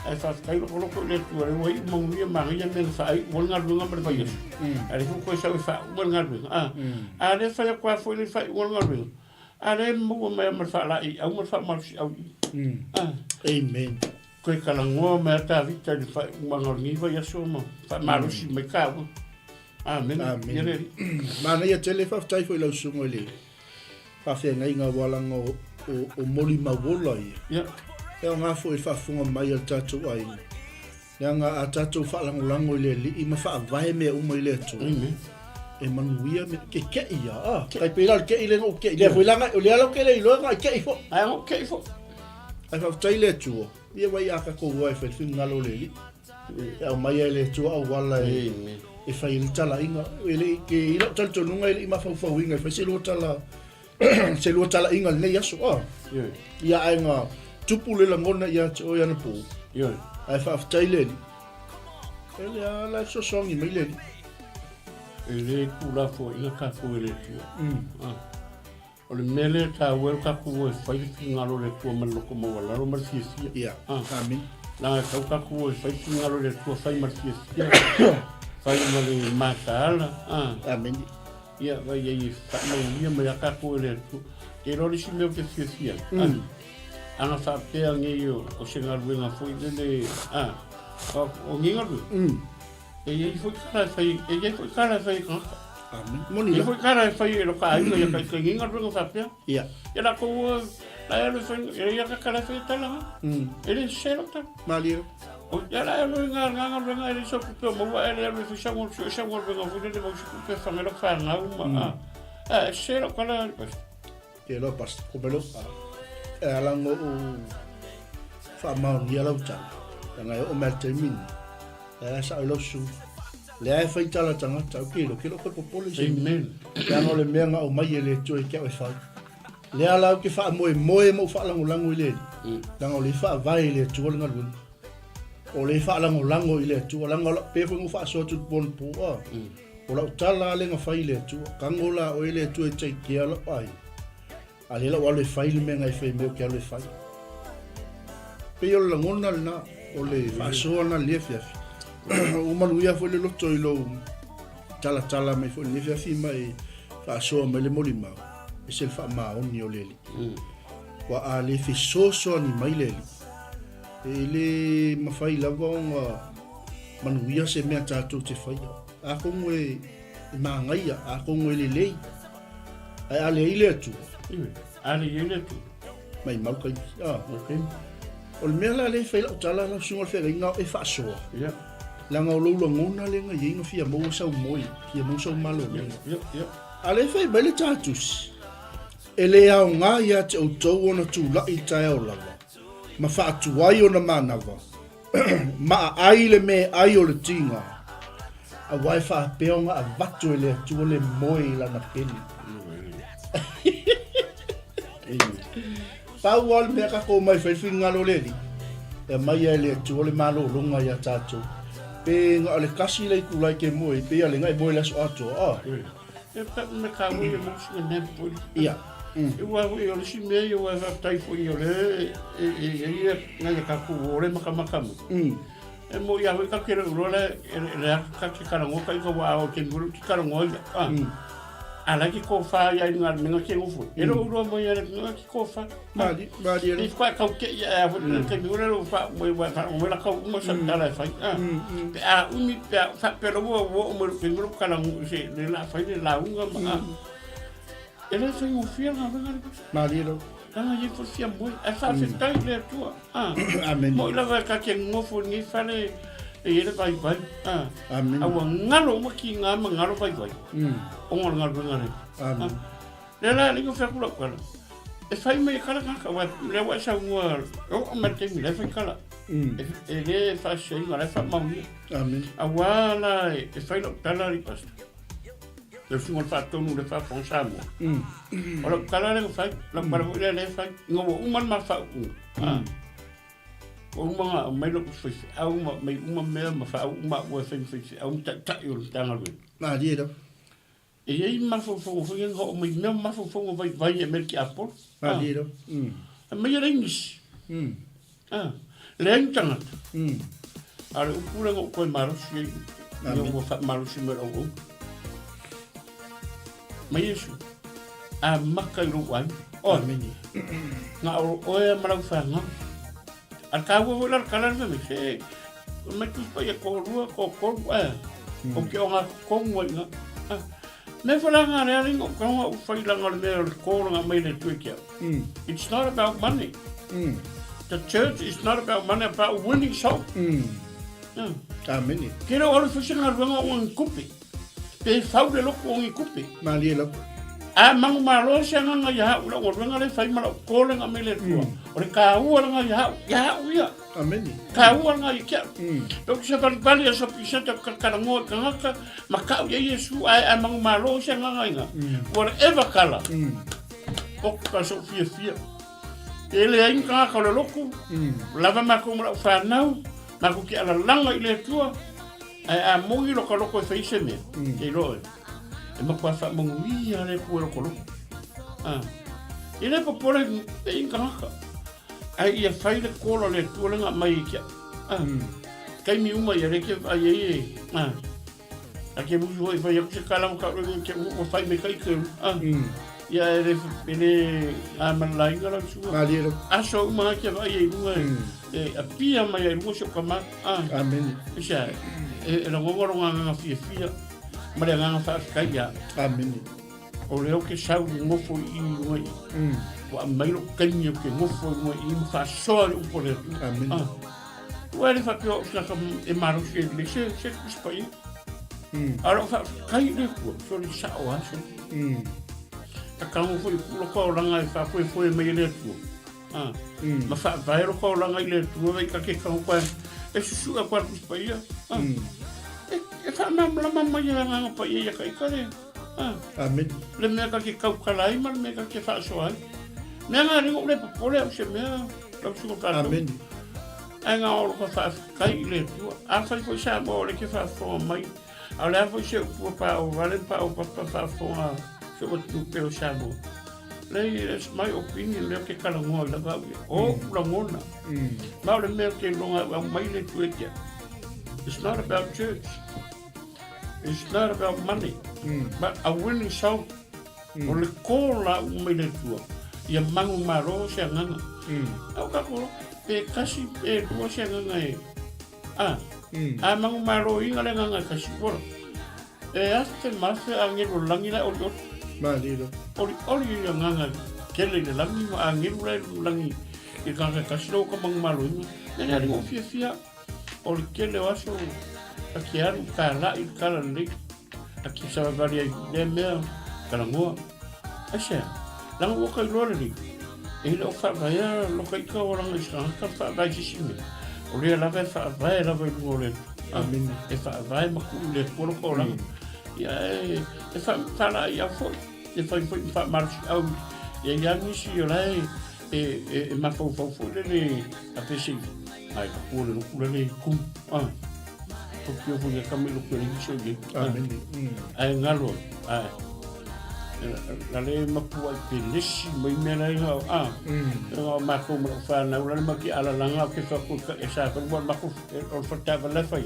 Ae faafetai lokoloko i le Atua lea ua iu manuia manaia mea na faaiu ai le galuega ma le vaiaso. Ae lea foi ua toe sau e faauma le galuega. A, a lea fai atu lava foi le faaiuga o le galuega, a lea e maua mai lava ma le faalaeiau ma le faamalosiau i i. A. Amen. Toe talanoa mai a Tavita i le faaiumaga o lenei vaiaso ma faamalosi mai tāua. Amene. Amen. Ia le Alii. Manaia tele, faafetai foi i lau susuga i le faafeagaiga aua laga o, o, o molimauola ia. Ia. E aoga foi i le faafofoga mai a le tatou aiga. Leaga a tatou faalagolago i le Alii ma faavae mea uma i le Atua. Amen. E manuia me ke keʻi ia. Ah, tai pei la o le keʻi lea na ou keʻi. Lea foi la o lea la ou ke le iloa na keʻi foi. Ai o keʻi foi. Ai faafetai i le Atua. Ia vai a tatou oa e fai le finagalo o le Alii. E aumai ai le Atua auala e, e fai ai le talaiga. E le i, ke i lau talitonuga e le i mafaufauina e fai se lua tala se lua talaiga i lenei aso. Ah. Ia ae na Tupu le lagona ia te oe anapo. Ioe. Ae faafetai le Alii. E le a la e fesoasoani mai le Alii. E le tuulafoaiina tatou e le Atua. Ah. O le mea lea e taua ai lo tatou o e fai le finagalo o le Atua ma le loto maualalo ma le fiafia. Ia. Ah. Amene. Leaga e tau tatou o e fai le finagalo o le Atua, fai ma le fiafia, fai ma le mataala. Ah. Amene. Ia, vai ai e faamanuia mai a tatou e le Atua. Te iloa le isi mea ou te fiafia ai. Mm. Ana faapea nei o, o se galuega foi lele, ah, o, o nei galuega. Mm. E iai foi kala e fai, e iai foi kala e fai e tagata. Amen. Moni E la. foi kala e fai e lo ka aiga ia kai kai nei galuega faapea. Ia. Ia la kou, la e alu e fai, e ia ka kala e fai e tala ha. Mm. E le se lo tala. Malie. O ia la e alu e ngā ngā galuega e le se kupe o maua e le alu e fai sa ngol sa galuega foi lele mau se kupe whanga lo whangau ma. Mm. Ah, e se lo kala. Ke loa pastor, ko melo e ala ngo u faamaonia lau tala, leaga e oo mai le taimi lenei, lea e sao i lau susuga. Lea e fai tala tagata, ou te iloa, ke loo koe popole i se mea. Amen. Leaga o le mea na aumai e le Atua ia te au e fai. Lea la ou te faamoemoe ma ou faalagolago i le Alii, leaga o lea e faavae i le Atua le galuega. O lea e faalagolago i le Atua, leaga o lau, pei foi ona ou faasoa atu i le po anapo, a. O lau tala lava lea na fai i le Atua, Tago la oe le Atua e take care lou aiga, a lea la ua alu e fai le mea na e fai mai ou te alu e fai. Pei o le lagona lena, o le faasoa lena i lenei afiafi. Ua manuia foi le loto i lou talatala mai foi i lenei afiafi ma e faasoa mai le molimau, e ese le faamaoni o le Alii. Ua a le fesoasoani mai le Alii, e le mafai lava ona manuia se mea tatou te faia. Atonu e manaia, atonu e lelei, ae a leai le Atua. Ioe, a leai le Atua. Maimau taimi. Ah. Okay. O le mea la lea e fai lau tala lau susuga o le feagaiga e faasoa. Yeah. Leaga o lou lagona lea na i ai na fia maua sau moe, fia maua sau malologa. Yeah, yeah. A lea e fai mai le tātusi, e le aoga ia te outou ona tula'i i le taeao lava, ma faatuai ona manava, Ma aai le meaai o le tiga, aua e faapea ona avatu e le Atua le moe i lana pele. Pau lava le mea tatou omai e fai le finagalo o le Alii, e aumaia e le Atua le malologa ia tatou. Pe na o le kasi le itula e te moe ai, pei a le na e moe i le aso atoa, a. E pa me ka ui e mo singa nem foi. Ia. E ua ui o le si mea ia ua faafetai foi o le e e e ia ngai a tatou o le makamaka mai. E mo ia foi ka ke le le le a ka ke kala ngo ka i ka wa o ke muru ki kala ngo ia. Ah. A la ki ko fa ia i ngā menga ke ngofo. E lo uro mo ia le ki ko fa. Mali, mali e. I fa kau ke ia a foi ke muru lo fa mo wa fa mo la kau mo sa tala e fai. Ah. Pe a umi pe a fa pe lo wo wo mo ke muru kala ngo se le la fai le la unga ma. E le faigofie le galuega le pasi. Malie lava. Leaga e i ai foi fia moe. Ae faafetai i le Atua. Ah. Amene. Moi lava e ta te nofo i lenei fale e i ai le vaivai. Ah. Amene. A ua galo uma kiga ma galo vaivai. Ona o le galuega lea. Amene. Ah. Lea la alii na fai atu lau tala. E fai mai e kala tagata, aua lea ua e saunoa, e oo mai le taimi la e fai kala. E le faasiaina, la e faamaonia. Amene. Aua la e fai lau tala alii pastor. Le susuga o le faatonu le faafofoga Samoa. O lau tala lea na fai, lau tala foi lea lea e fai, ina ua uma le ma faauuga. Ua uma ona aumai lou faifeau ma aumai uma mea ma faauu maua e fai ma faifeau ma taitai o le Matagaluega. Malie lava. E i ai mafaufauga foi ia na oo mai mea mafaufauga vaivai e aumai le tiapolo. Malie lava. Aumai e le inisi. Leai ni tagata. A o le upu lea na ou toe malosi ai, ina ua faamalosi mai lau auauna. Mai Iesu, amata i lou aiga. Oi, Amene. na o oe a ma lau fanau. A le taua foi la le tala le fai mai, se, mai tusi paia toalua, toatolu, ae, ou te ogatotonu ai i ina. Ah, mea foi la na lea alii na ou tago au fai leaga o le mea o le call na aumai e le Atua i te au. It's not about money. The church is not about money, about winning soul. Amene. Ke le o alu fai se galuega o ni tupe. Pe fau le loto o ni tupe. Malie lava. A manumalo se agaga ia au i lau galuega lea e fai ma lau call na aumai e le Atua. O le taua lena ia au, ia au ia. Amene. Taua lena ia te au. Pe ou te savalivali aso piseta talanoa i tagata ma tau ia Iesu ae a manumalo se agaga ina. Whatever kala. Oka sou fiafia. E leai ni tagata o le lotu, lava matou ma lau fanau, matou te alalaga i le Atua, ae a moni lo ka loto e fai se mea, te iloa oe, e matua faamanuia le Atua i lo ka loto. Ah. E le popole e i tagata, ae ia fai le kola o le Atua le na aumai ia te au. Ah. Taimi uma ia le ke vaai ai e, ah. A ke musu hoi fai aku se kala ma ka ro ke ua fai me kai ke. Ah. Ia e le e le a malainga la sua. Malie lo. Aso uma ke vai e lunga e a pia mai e lunga se kama. Ah. Amen. Isa e la ngongo lo nganga fia fia. Ma le nganga fa kai ya. Amen. O lea ou te sau i gofo i i luga i. Ua aumai lou taimi ou te gofo i luga i i ma faasoa le upu a le Atua. Amene. Ah. Ua e le faapea o au se tagata e malosi ai lelei se se Tusi Paia. A o lau faafetai i le Atua, sole sao lava sole. Ta tago foi i ku loko olaga e faafoefoe mai e le Atua. Ah. Ma faavae loko olaga i le Atua vai ka ke tago koe e susuʻe koe a le Tusi Paia. Ah. E e faamalamalama mai e le Agaga Paia ia ka ika le Ah. Amen. Le mea ka ke kaukala ai ma le mea ka ke faasoa ai. Mea ngā ringa ule popole au se mea lau suka tātou. Amen. Ai ngā olo ka whaafetai i le Atua. A whai foi sa moa o le ke whaafonga mai. A o le a foi se upua pā o vale pā o papa whaafonga se o tupe o Samoa. Lei, that's my opinion, mea ke kalangoa i lava au ia. O kulangona. Ma o le mea ke longa au mai le tue tia. It's not about church. It's not about money, but a winning soul. O le kola u mai le Atua, ia mangu malo se agaga. Au ka kolo, pe kasi pe lua se agaga e, a, a mangu malo inga le agaga e kasi ua. E afe ma afe agelu o le lagi la e olioli. Malilo. Olioli i agaga tele i le lagi ma agelu la e lagi i le tagata e kasi lau ka mangu malo inga. Mea lea o fiafia. O le tele o aso a ke alu tālaʻi i le kala lelei, a ke savavali ai lea mea kalagoa. Aisea, leaga ua ka iloa lelei, e le o faavaea loka ika o laga i se tagata faavae i se isi mea. O lea lava e faavae lava i luga o le Atua. Amene. E faavae ma tuu i le Atua loka o laga. Ia e, e faalaa'iau foi, e fai foi ma faamalosi'au ia i a nisi o la e e mafaufau foi lele a pese ai ka pua le loku lele kum a tokio foi ka mai loku le iso ye amen ai ngalo ai la le mapu ai pe lesi mai me la nga a nga ma ko ma fa na ula ma ki ala langa ke fa ko ka e sa fa ma ko o fa ta va le fai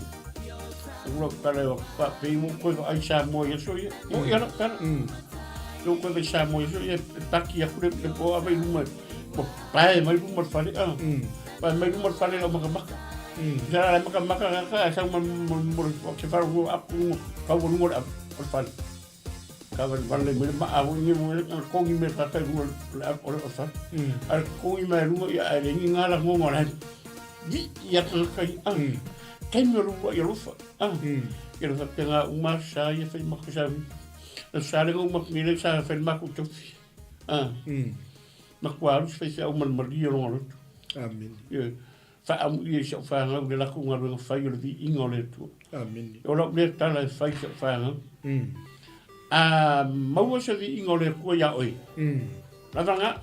ua kala o pa pe mo ko ai sa mo ye so ye mo ia la kala lo ko ai sa mo ye so ye paki ya kule le po ava i luma po pae mai luma le fale a pae mai luma le fale la maka maka sa la maka maka ka ka sa mo mo ke fa ro aku ka wo lunga le fale ka va vale me ma a ni mo le kongi me ka ka lunga le o le fale a kongi me lunga ia le ni ngala ngongo la i ia ka ka a taimi o lua i alofa a ia le faapena uma sa ia fai mako sa le sa le uma ni le sa fai mako tofi a ma kwa alu fai se au malmalia longa loto. Amen. Ia faamu ia i sau fanau le lakou galuega fai o le viiga o le Atua. Amen. O lau lea tala e fai i sau fanau. A maua se viiga o le Atua iā oe. Lava lena.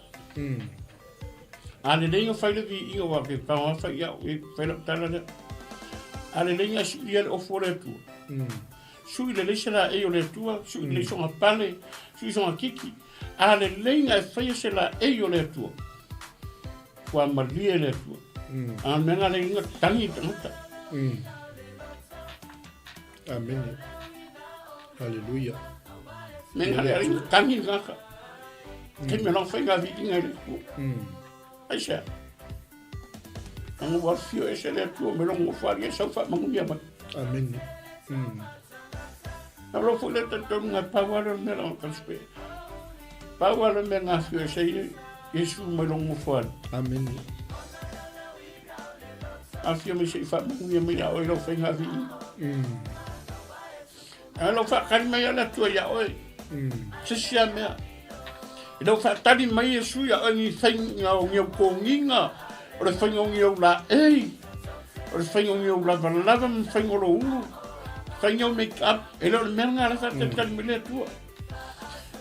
A lelei na fai le viiga aua ke tago lava fai iau e fai lau tala lea. A lelei na suia le ofu o le Atua. Sui lelei se laei o le Atua, sui lelei sona pale, sui sona kiki. A lelei na e faia se laei o le Atua, ua malie le Atua. A mea na lelei na tagi i tagata. Amene. Haleluia. Mea na lelei na tagi i tagata. Taimi o lana faiga viiga i le Atua. Aisea? Ana ua afio ese le Atua me lona nofoalia e sau faamanuia mai. Amene. Na lo foi le talitonuga e pau lava lea o le mea lana talispea. Pau lava lea o le mea na afio ese ai Iesu mai lona nofoalia. Amene. Afio mai se i faamanuia mai ia oe i lau faiga viiga. A lau faatali mai a le Atua ia oe. Se isi a mea. I lau faatali mai Iesu ia oe ni faiga o ni au kogiga, o le faiga o ni au laei, o le faiga o ni au lavalava ma faiga o lou ulu, faiga o make up, e le o le mea lena la faatalitali mai le Atua.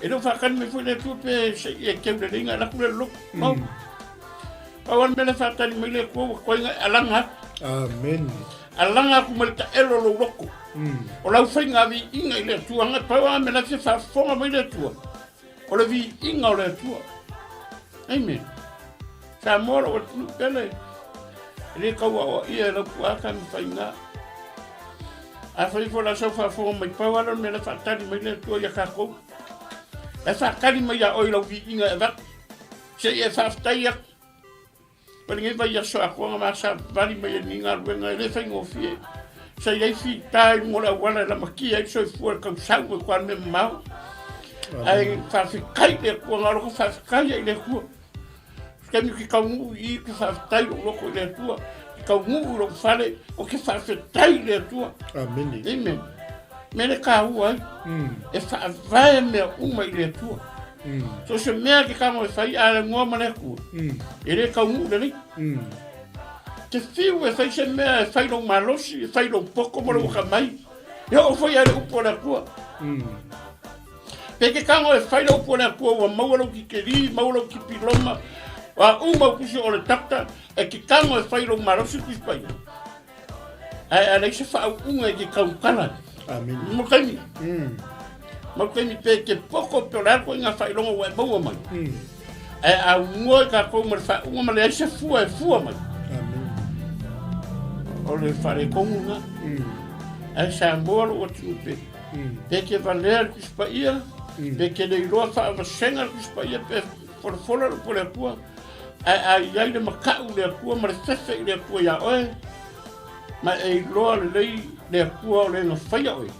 E le o faatali mai foi le Atua pe se i e keu lelei na e alu atu le loloto. No. Pau a le mea lea e faatali mai le Atua ua koe e alaga atu. Amen. Alaga atu ma le taelo o lou loto. O lau faiga viiga i le Atua, na pau a mea la fia faafofoga mai le Atua. O le viiga o le Atua. Amen. Samoa lou atunuu pele. E le tau aoaia e lau puaa ma faiga. Afai foi la sau faafofoga mai pau a le mea la faatali mai le Atua ia tatou. E faatali mai ia oe i lau viiga e avatu. Se i e faafetai atu. O lenei vaiaso atoa na ma savali mai ai lenei galuega e le faigofie. Sa i ai fita i luga o le auala e lamatia ai le soifua i le tausau e toa mea mamao. Ae faafetai i le Atua, na o loko faafetai ai i le Atua. Se taimi ou te taunuu i i, ou te faafetai i lou loto i le Atua. Ou te taunuu i lou fale, ou te faafetai i le Atua. Amene. Amen. Mea le taua ai, e faavae mea uma i le Atua. So o se mea ke tago e fai a le ngoa ma le Atua, e le taunuu lelei. Te fiu e fai se mea e fai lou malosi, e fai lou poto ma lou akamai, e oo foi a le upu a le Atua. Pe ke tago e fai le upu a le Atua ua maua lou tikeri, maua lou tipiloma, a uma u tusi o le doctor, e ke tago e fai lou malosi Tusi Paia. Ae a leai se faauuga e ke tautala. Amene. Mo taimi. Mo taimi pe ke poko pe o le a le ituaiga faailoga ua e maua mai. Ae a ugoa i tatou ma le faauuga ma leai se fua e fua mai. Amene. O le faaletonu lena. Ae Samoa lou atunuu pe. Pe ke valea le Tusi Paia, pe ke le iloa faavasega le Tusi Paia pe folafola le upu a le Atua. Ae a i ai le makaʻu i le Atua ma le fefe i le Atua iā oe, ma e iloa lelei le Atua o le na faia oe,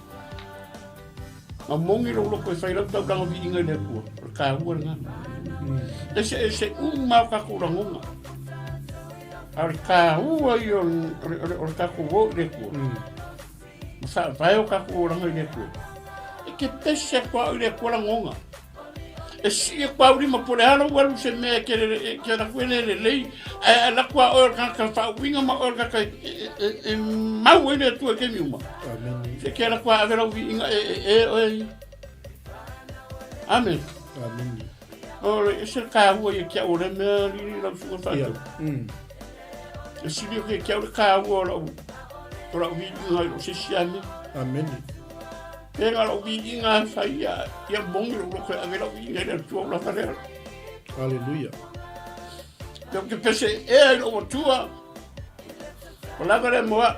na moni lou loto e fai lau taulaga viiga i le Atua, o le taua lena. Eseese uma o tatou lagona, a o le taua ia o le tatou o i le Atua. Ma faavae o tatou olaga i le Atua. E ke pese atu au i le Atua lagona. E sii atu au lima po o le a lou alu se mea e ke e ke laku e le lelei, ae a laku a oe o le tagata faauiga ma oe o le tagata e, e, e, e mau ai le Atua i taimi uma. Amene. Se ke laku a ave lau viiga e e e oe ia. Amen. Amene. O le ese le taua ia ki au o le mea lili lau suka Ia. whātou. E sili o ke ki au le taua o lau o lau viiga i lou sesi ame. Amene. Pe nga lau viiga e fai ia, ia mongi lou loko e ave lau viiga i le Atua o lava lea. Haleluia. Pe ou te pese ea i lou Atua, o lava lea mo au.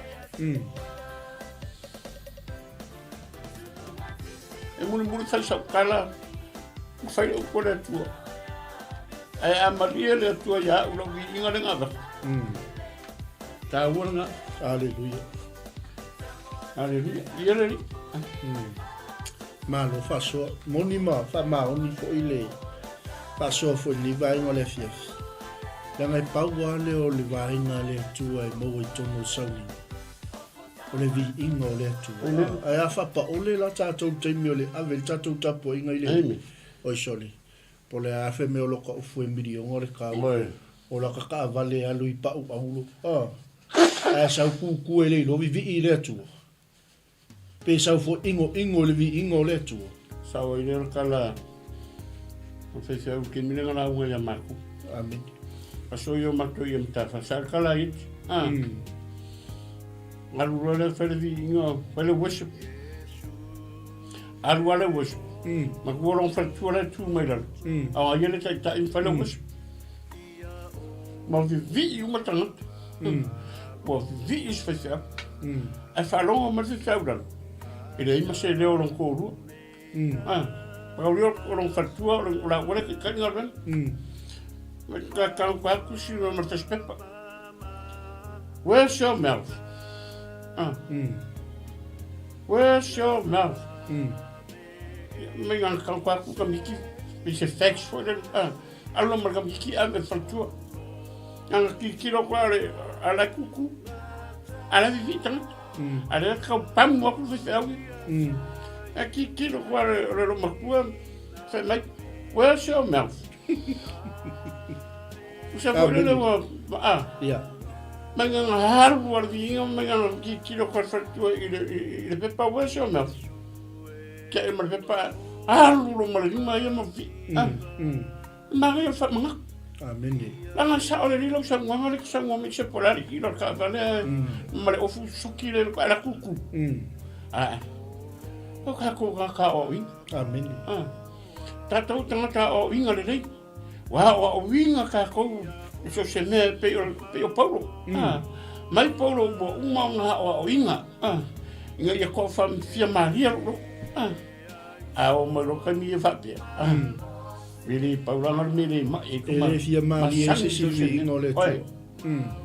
E mulimuli fai sau tala, ma fai le upu a le Atua. Ae a malie le Atua ia au lau viiga le gavaka. Taua lena. Haleluia. Haleluia. Ia le Alii. Malo faasoa. Moni ma faamaoni foi le faasoa foi i lenei vaega o le afiafi. Leaga e pau lava lea o le vaega a le Atua e maua i totonu o le sauniga. O le viiga o le Atua. Ae a faapaole la tatou i le taimi o le ave i le tatou tapuaiga i le Alii, oi sole, po o le a fe mea o loka ufu e miliona o le kau, o laka taavale e alu i pau aulo, a, ae sau kuku e le iloa vivii i le Atua. Pe sau foi ʻinoʻino i le viiga o le Atua. Sao ai lea o le tala o faifeau i le taimi lea na lauga ia matou. Amene. Aso ia o matou ia Mataafa, sa le tala ai iti. Ah. Alu loa lea fai le viiga, fai le worship. Alu lava le worship. Matua lona faletua la e tu mai lalo. A o ai ia le taitai ma fai le worship. Ma vivii uma tagata. Ua vivii isi faifeau. Ae faalogo mai le faifeau i lalo, e leai ma se leo o lona toalua. Ah, Makaulia o lona faletua, o laua le taitai le galuega. Ma tatalo atu si ma le tasipepa. Where's your mouth? Ah. Where's your mouth? Mai ngā kau atu ka miki, me se fax foi le, ah. Alu ma le kamikiki ave le faletua. Nana tilotilo atu a le a la kuku. A la vivi tagata. A le kau pamu aku le faifeau ia. A tilotilo atu a le o le loomatua fai mai, Where's your mouth? Usa foi lele ua a. Ia. Mai ngana halu a le viiga mai ngana tilotilo atu a le faletua i le i le pepa, Where's your mouth? Kia e ma le pepa alu lo ma le lima ia ma vi. Ah. Manaia le faamanatu. Amene. Leaga sao lelei lau saunoaga lea e te saunoa mai se po o le a le kila o le taavale ae ma le ofu suki le ae la kuku. Ae. O tatou tagata aoaoina. Amene. Ah. Tatou tagata aoaoina lelei. Ua aoaoina tatou i so o se mea e pei o, pei o Paulo. Ah. Mai Paulo ua uma ona aoaoina. Ah. Ina ia toafia malie lou loto. Ah. A oo mai loa taimi ia faapea, ah, e le pau lava le mea le mai ai E le fia malie ai se isi viiga o le Atua.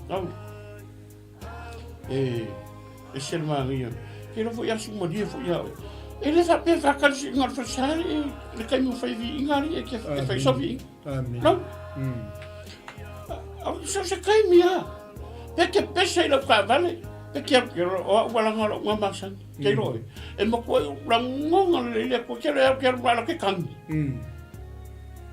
Au. E ese le manaia. Ke iloa foi asu malie foi ia oe. E le faapea faatali siuga o le falesa alii le taimi o fai viiga alii e e fai sau viiga. Amene. Lau. So se taimi lava. Pe te pese i lau taavale, pe te alu, o au ua laga lou ga masani. Te iloa oe, e matua i ou lagona lelei le Atua, ke le au ke alu ala ke kani.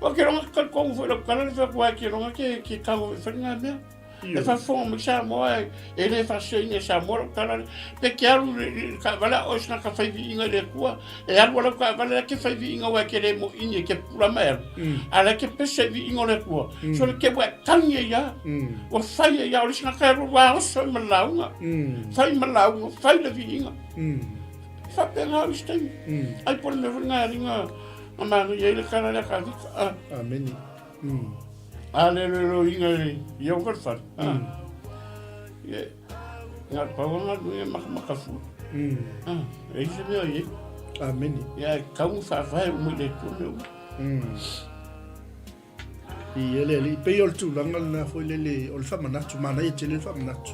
Ua ke loga talitonu foi lau tala le fai atu ai ke loga ke ke kago e fai ngā mea. E faafofoga mai Samoa e, e le faaseseina e Samoa lau tala le. Pe ke alu i le taavale a oe se tagata fai viiga i le Atua, e alu a lau taavale la ke fai viiga aua e ke le moʻini e ke pula ma e alu. A la ke pese i viiga o le Atua. So le ke ua e kani ai lava. Ua fai ai lava, o le isi tagata e alu ua oso ai ma le lauga. Fai ma le lauga, fai le viiga. E faapena au i se taimi. Ai po o le mea foi lena e aliga na manaia ai le tala lea a Kavika. Ah. Amene. A le loiloiga i au falefale. Ah. Ia, na pau lava galue makamaka fua. Ah, e i se mea o i ai. Amene. Ia, e tatau ona faavae uma i le Atua mea uma. I ele alii, pei o le tulaga lena foi lele o le faamanatu, manaia tele le faamanatu.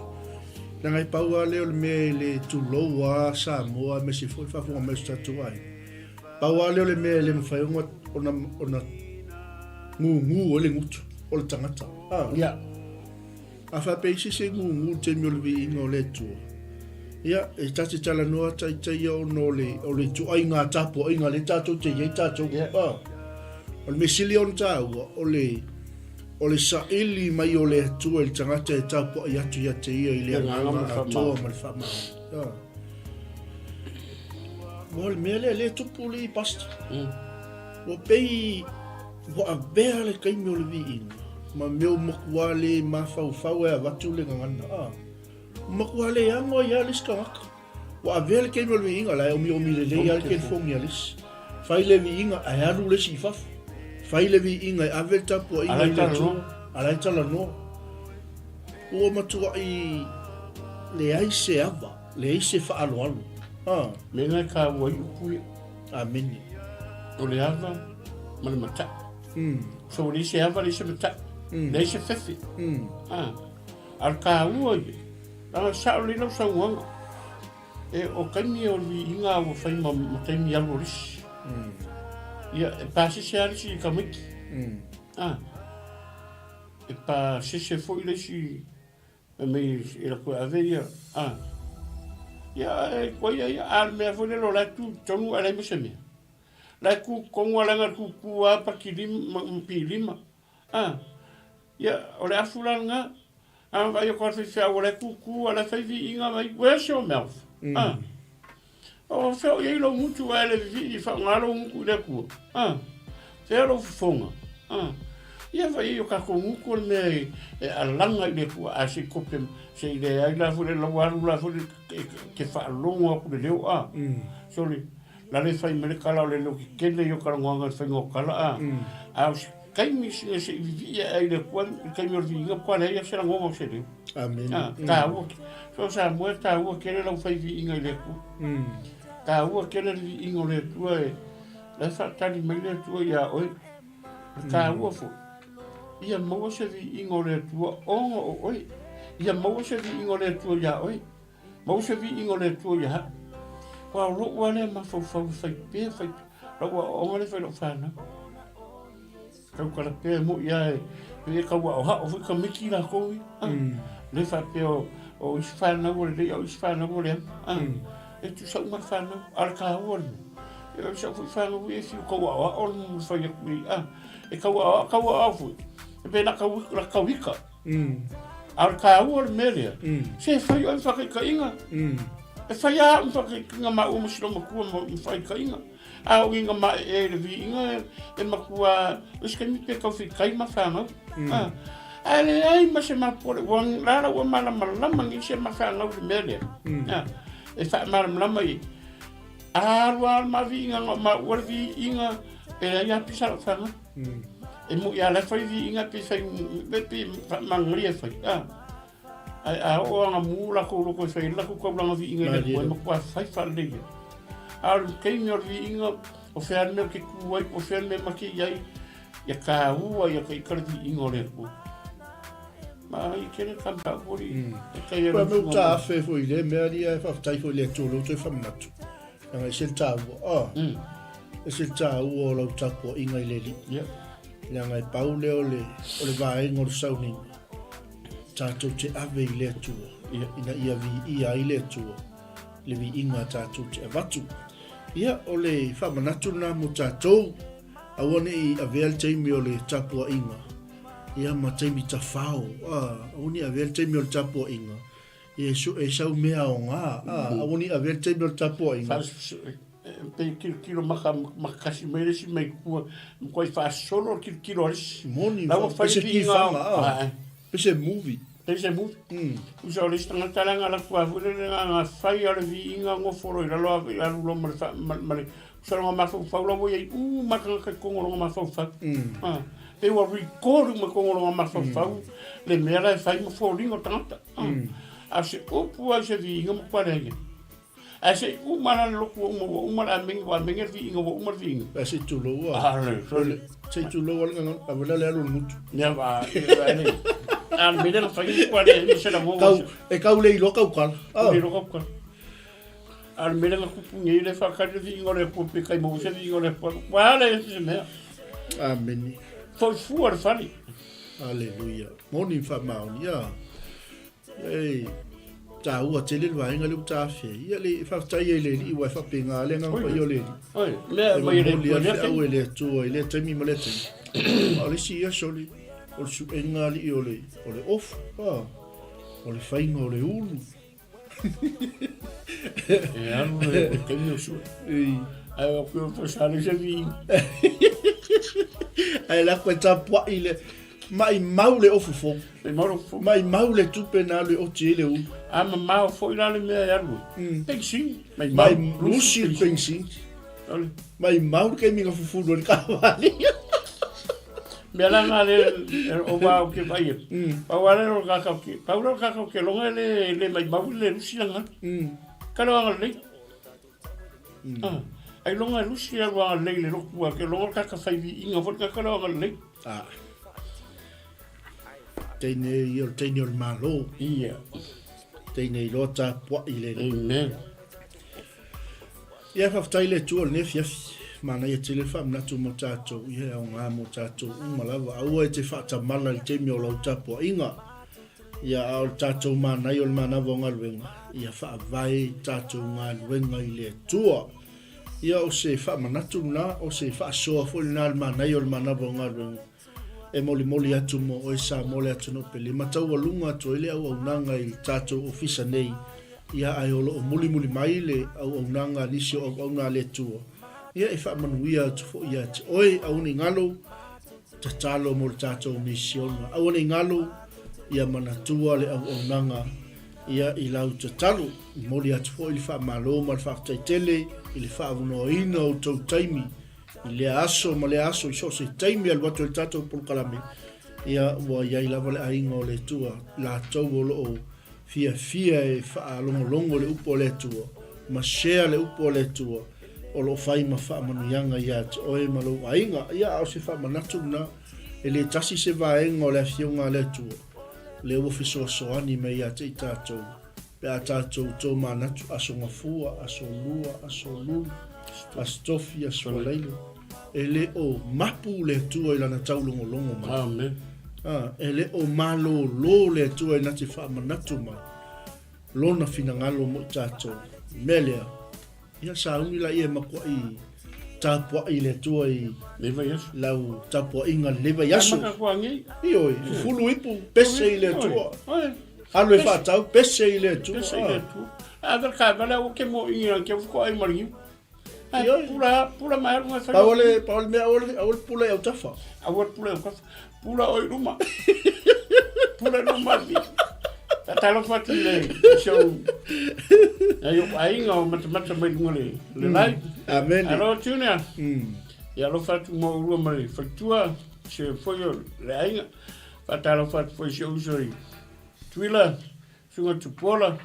Leaga e pau lava lea o le mea i le tulou lava Samoa aemaise foi le faafofoga mai o si tatou aiga. Pau lava lea o le mea e le mafai ona, ona, ona gugu ai le gutu o le tagata. Ah. Ia. A faapea i se isi e gugu i le taimi o le viiga o le Atua, ia, e ta te talanoa taitai ia ona o le, o le ituaiga tapuaiga lea tatou te i ai tatou. Yeah. Ah. O le mea sili ona taua, o le, o le saili mai o le Atua i le tagata e tapuai atu ia te ia i le agaga atoa ma le faamaoni. Ah. Ua o le mea lea, lea e tupu le pastor. Ua pei ua avea le taimi o le viiga ma mea ua matua le mafaufau e avatu le gagana. Ah. Ua matua le ano ai lava le isi tagata. Ua avea le taimi o le viiga, la e omiomi lelei lava le telefoni a le isi. Fai le viiga ae alu le isi i fafo. Fai le viiga e ave le tapuaiga i le Atua, a la e talanoa. Ua matuai leai se ava, leai se faaaloalo. Ah. Mea na e taua ai upu ia. Amene. O le ava ma le mataʻi. So ua leai se ava, leai se mataʻi, leai se fefe. Ah. A o le taua ia, leaga sao lelei lau saunoaga. E, o taimi o le viiga ua fai ma, ma taimi alu o le isi. Ia, e pasese lava le isi i tamaiti. Ah. E pasese foi le isi fai mai e latou e ave ia, ah. Ia, e koe ia, ia, a le mea foi lele o la e tu i totonu ae leai ma se mea. La e tu i totonu a leaga le tutu lava patilima ma pilima. Ah. Ia, o le afu la lena. A vaai atu a le faifeau o la e tutu a la e fai viiga mai, where's your mouth? Ah. O fea o i ai lou gutu ae le vivii faaaoga lou gutu i le Atua? A! Fea lou fofoga? A! Ia fai ai o tatou gutu o le mea e, e alaga i le Atua, a se i kope, se i leai la foi le lau alu la foi le, e, ke faalogo atu le leo, a. Sole, la le fai mai le tala o le leo tetele ia o talanoaga i le faiga o tala, a. A o se taimi sina se i vivii ae ai le Atua i le taimi o le viiga, matua leai lava se lagona o se leo. Amene. A, taua, so Samoa e taua tele lau fai viiga i le Atua. Taua tele le viiga o le Atua e, la e faatali mai le Atua ia oe. E taua foi, ia maua se viiga o le Atua ona o oe. Ia maua se viiga o le Atua ia oe. Maua se viiga o le Atua ia hau. Aua o lou lava lea mafaufau e fai pea, fai pea. Lau aoaoga lea e fai i lau fanau. Tautala pea e moi lava e pei e tau aoao foi tamaiti latou ia. Ah, le faapea o, o isi fanau ua lelei a o isi fanau ua leaga. Ah, e tusa uma le fanau, a o le taua le mea. E o si au foi fanau ia e fiu tau aoao le mea fai atu nei. Ah, e tau aoao, tau aoao foi. E pei na tau, na tau ika. A o le taua o le mea lea, se e fai oe ma faataitaiga. E fai lava au ma faataitaiga maua ma si lou matua ma faataitaiga. A o ngiga maeʻe i le viiga e matua o se taimi pe tau fikai ma fanau. A ae leai ma se mapole ua lala ua malamalama nei se ma fanau i le mea lea. A e faamalamalama i alu lava le ma viiga na o maua le viiga e leai lava pisa lau fanau. E moi lava la e fai viiga pe fai pe faamagalia e fai. A Ae a oo agamu lakou loko e fai ai le lakou taulaga viiga i le Atua, e matua fai faalelei ai. A o le taimi o le viiga, o fea le mea ou te tu ai, po o fea le mea ma te i ai, ia taua ia te ita le viiga o le Atua. Ma ai tele ka mataupu alii, e tai Ua mea uta afe foi i le mea alii ae faafetai foi i le Atua o lea ua toe faamanatu. Leaga ese le taua, ah, ese le taua o lau tapuaiga i le Alii. Leaga e pau lea o le, o le vaega o le sauniga. Tatou te ave i le Atua, ina ia viia ai le Atua, le viiga tatou te avatu. Ia, o le faamanatu lena mo tatou, aua ne i avea le taimi o le tapuaiga, ia ma taimi tafao, a, aua ne i avea le taimi o le tapuaiga, ia e sue sau mea aoga, a, aua ne i avea le taimi o le tapuaiga. Pe tilotilo maka makasi mai le isi mai tua, matuai faasolo le tilotilo a le isi. Moni, La ua fai pese kifaga, a, pese movie. Pese movie. Usa o le isi tagata leaga alu atu lava foi lele na fai lava le viiga nofo loa i lalo alu loa ma le ma le usa lona mafaufau la ua i ai uma tagata i totonu o lona mafaufau. Pei ua record uma i totonu o lona mafaufau le mea la e fai ma foliga o tagata. A o se upu lava i se viiga matua leai ai. Ae se i uma la le lotu ua uma, ua uma le amene, ua amene le viiga, ua uma le viiga. Ae se i tulou a. Ah, le, sorry. Se i tulou a le gagana, ave le alu le gutu. Ia, va, ia, le. A le mele la fai kua le ni se la mo. Kau, e kau le iloa kau kala. Ah. Le iloa kau kala. A le mele na kupu nei le whakari le viiga o le Atua pe kai mo se viiga o le Atua. Ua le se mea. Amene. Foi fua le fale. Aleluia. Moni whamaoni, ia. Ei, tāua tele le vaega lea ua taafia ai. Ia le faafetai ai i le Alii aua e faapena le agaga paia o le Alii. Oi, mea E mai le momoli Atua a le lea feau e le Atua i lea taimi ma lea taimi. Ma o le isi aso o le, o le suega alii o le, o le ofu, a, o le faiga o le ulu. E alu le taimi o sue. Ei. Ae o koe o sa le se vi. Ae la koe tapuai le, maimau le ofu fou. Maimau le ofu fou. Maimau le tupe na alu e oti ai le ulu. A mamao foi la le mea e alu ai. Pengsini. Maimau. Lusi le pengsini. Maimau le taimi na fufulu ai le taavale. Mea la na le o wā o ke vai e. Pau a le o kakau ke, pau le o kakau ke longa le le maimau le lusi langa. Ka le anga lei. Ah, ai longa e lusi alu anga lei le loku a ke longa kaka fai vi inga fo kaka le anga lei. Ah. Teine ia o le teine o le Malo. Ia. Teine iloa tapuai le. Amen. Ia, faafetai le Atua o lenei afiafi. Manaia tele le faamanatu mo tatou, ia e aoga mo tatou uma lava. Aua e te faatamala i le taimi o lau tapuaiga. Ia, a o le tatou manaia o le manava o galuega, ia faavae tatou galuega i le Atua. Ia, o se faamanatu lena, o se faasoa foi lena i le manaia o le manava o galuega. E molimoli atu mo oe Samoa le atunuu pele ma taualuga atu ai le auaunaga i le tatou ofisa nei, ia ae o lo o mulimuli mai le auaunaga a nisi o auauna a le Atua, ia e faamanuia atu foi ia te oe, aua ne i galo, tatalo mo le tatou misiona, aua ne i galo, ia manatua le auaunaga ia i lau tatalo. Momoli atu foi le faamalo ma le faafetai tele i le faaavanoaina o outou taimi I lea aso ma lea aso i so o se taimi e alu atu ai le tatou polokalame, ia ua i ai lava le aiga o le Atua, latou o lo o fiafia e faalogologo i le upu a le Atua, ma share le upu a le Atua, o lo o fai ma faamanuiaga ia te oe ma lou aiga. Ia, a o se faamanatu lena, e le tasi se vaega o le Afioga a le Atua, lea ua fesoasoani mai ia te i tatou. Pe a tatou tomanatu, Aso Gafua, Aso Lua, Aso Lulu, Aso Tofi, Aso Faraile, e le o mapu le Atua i lana taulogologo mai. Amen. Ah, e le o malōlō le Atua ina te faamanatu mai lona finagalo mo i tatou. Mea lea, ia sauni laia e matuai tapuai i le Atua i Lenei vaiaso. lau tapuaiga i lenei vaiaso. Amata atu anei. Ioe, fufulu ipu, pese i le Atua. Oi. Alu e faatau, pese i le Atua. Pese i le Atua. A ave le taavale aua ke mo i ke fu ko ai ma le niu. Ae pula, pula mai alu ngai Pau le, pau le mea aua le, aua le pula i autafa. Aua le pula i autafa. Pula oi luma. Pula i luma ni. Faatalofa atu i le si ou nai ou aiga o matamata mai luga le le live. Amen. Alo Junior. Ia alofa atu mo ulua ma le faletua se foi o le aiga. Faatalofa atu foi i si ou uso i Tuila, Susuga Tupuola,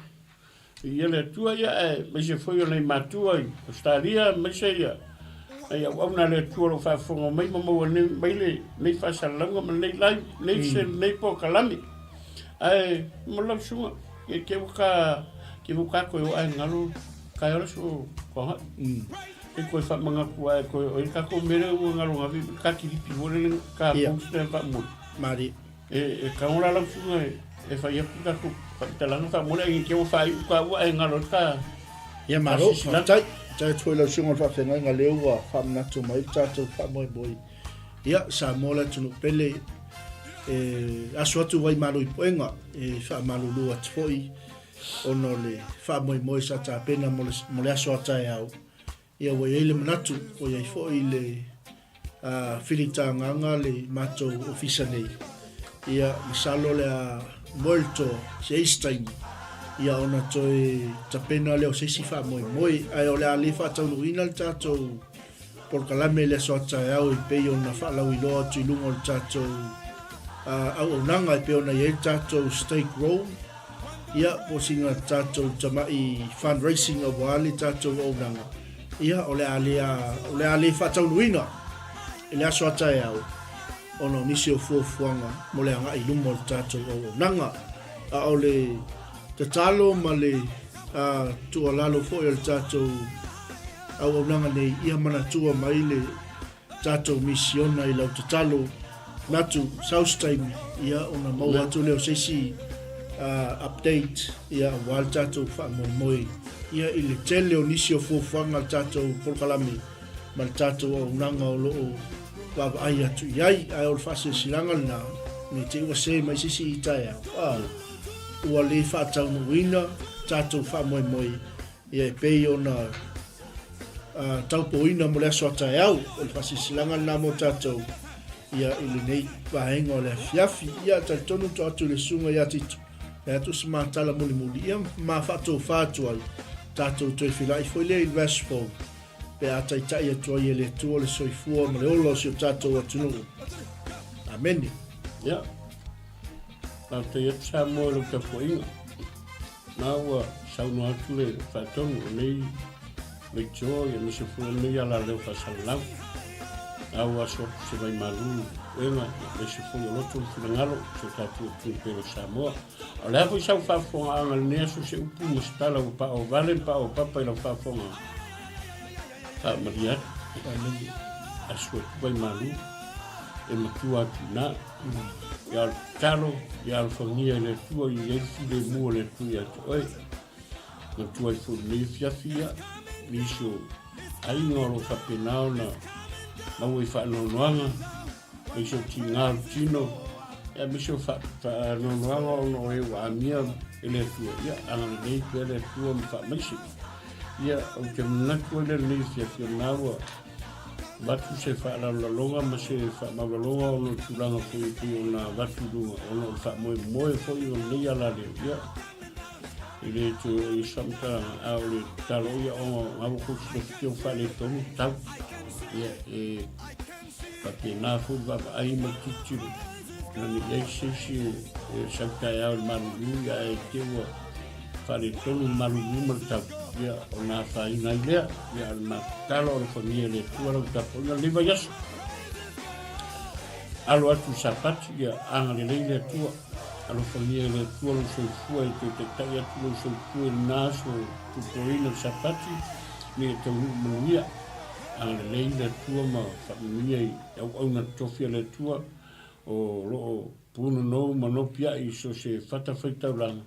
Ia le Atua ia aemaise foi o nai matua i Ausetalia aemaise ia nai auauna a le Atua o lo o faafofoga mai ma maua nei mai lenei faasalalauga ma lenei live nei se lenei polokalame. Ae mo lau susuga ke ke ua ka ke ua ka koe o ae galo ka ola so ko ha. E koe whamangaku ae koe o i kako mere ua ngalo ngawi ka kiripi mo le ka post le ka mo. Mari. E kagola lau susuga e fai atu tatou faamatalaga faamolemole ai te ua faaiu ka ua e galo ai ka Ia malo, faafetai. Faafetai atu foi i lau susuga o le faafeagaiga lea ua faamanatu mai le tatou faamoemoe. Ia, Samoa le atunuu pele, e aso atu vai malo i puega, e faamalulu atu foi ona o le faamoemoe sa tapena mo le, mo le aso a taeao. Ia ua i ai le manatu, ua i ai foi le filitagaga le matou ofisa nei. Ia, masalo le a moe le toa, se isi taimi, ia ona toe tapena lea o se isi faamoemoe. Ae o le a le faataunuuina le tatou polokalame i le aso a taeao e pei ona faalauiloa atu i luga o le tatou auaunaga e pei ona i ai le tatou stake roll. Ia, po o sina tatou tamai fundraising aua le tatou auaunaga, ia, o le a le, o le a le faataunuuina i le aso a taeao ona o nisi o fuafuaga mo le agai i luma o le tatou auaunaga. A o le tatalo ma le tuualalo foi o le tatou auaunaga nei, ia manatua mai le tatou misiona i lau tatalo natu South taimi ia ona maua atu lea o se isi update ia aua le tatou faamoemoe ia i le tele o nisi o fuafuaga a le tatou polokalame ma le tatou auaunaga o lo o vaavaai atu i ai. Ae o le faasilasilaga lena, ne i te i ua se mai se isi i taeao, ua le faataunuuina tatou faamoemoe Ia e pei ona taupoina mo le aso a taeao, o le faasilasilaga lena mo tatou ia i lenei vaega o le afiafi. Ia talitonu to atu i le susuga ia Tito, e atu se matala mulimuli, ia ma faatofa atu ai, tatou toe filai foi lea i le vaiaso fou, pe a taitai atu ai e le Atua le soifua ma le ola o si o tatou atunuu. Amene. Ia, faafetai atu Samoa i lau tapuaiga. Na ua saunoa atu le faatonu o nei leitio aemaise foi o lenei alaleo faasalalau. Na ua aso atu se vaimalu i puega aemaise foi o loto ma finagalo o si o tatou atunuu pele o Samoa. A o le a foi sau faafofogaaga i lenei aso se upu ma se tala ua paovale ma paopapa i lau faafofoga faamalie atu. Aso atu vaimalu e matua atu i ina. Ia o le tatalo, ia alofagia e le Atua ia i ai le filemu o le Atua ia te oe. Manatua ai foi i lenei afiafi, ia, nisi o aiga o lo o faapena ona maua i faanoanoaga, aemaise o tiga o le tino, aemaise o faanoanoaga ona o e ua amia e le Atua, ia, agalelei pea le Atua ma faamaise. Ia, ou te manatu ai lea i lenei afiafi o lena ua avatu se faalalolaloga ma se faamaualaloga ona o tulaga foi e pei ona avatu i luga ona o le faamoemoe foi o lenei alaleo. Ia, e le toe oo i ai se faamatalaga, a o le tatalo ia ona o lena ua tou silafia ua faaletonu le tau. Ia, e faapena foi le vaavaai ma le tilotilo ina ne i i ai se isi e sau taeao i le malulu, ia ae te i ua faaletonu le malulu ma le tau, ia ona afaina ai lea. Ia a o le matatalo alofagia e le Atua lau tapuaiga lenei vaiaso. Alo atu i Sapati, ia agalelei le Atua. Alofagia e le Atua lou soifua e toe taitai atu lou soifua i lena aso e tupuaina le Sapati, ina ia taunuu manuia. Agalelei le Atua ma faamanuia i auauna totofi a le Atua o lo o punonou ma nopiai i so o se fatafaitaulaga,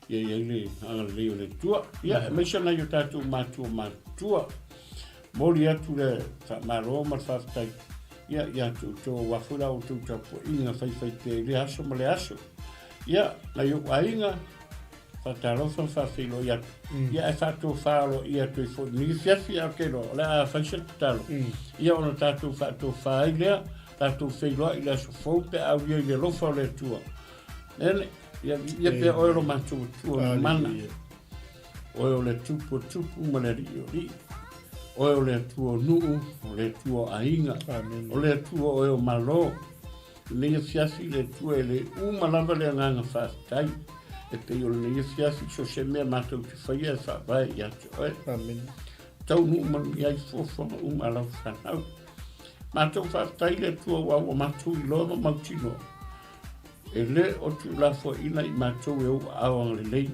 ia i ai le agalelei o le Atua. Ia, aemaise nai o tatou matua matutua. Momoli atu le faamalo ma le faafetai ia ia te outou aua foi la outou tapuaiga faifaipea i lea aso ma lea aso. Ia, nai ou aiga, Faatalofa ma faafeiloai atu. Ia ae faatofa aloaia atu ai foi i lenei afiafi, ae ou te iloa o le a fai se tatalo, ia ona tatou faatofa ai lea, tatou feiloai i le aso fou pe a aulia i le alofa o le Atua. Ene, ia viia pea oe lo matou Atua mana. Oe o le Tupu o Tupu ma le Alii o Alii. Oe o le Atua o nuu, o le Atua o aiga, o le Atua oe o Malo. Lenei afiafi le Atua e le uma lava le agaga faafetai. E pei o lenei afiafi so se mea matou te faia e faavae ia te oe. Amen. Taunuu manuia ai fuafuaga uma a lau fanau. Matou faafetai le Atua ua ua matou iloa ma mautinoa. E le o tuulafoaiina i matou e ou aao agalelei.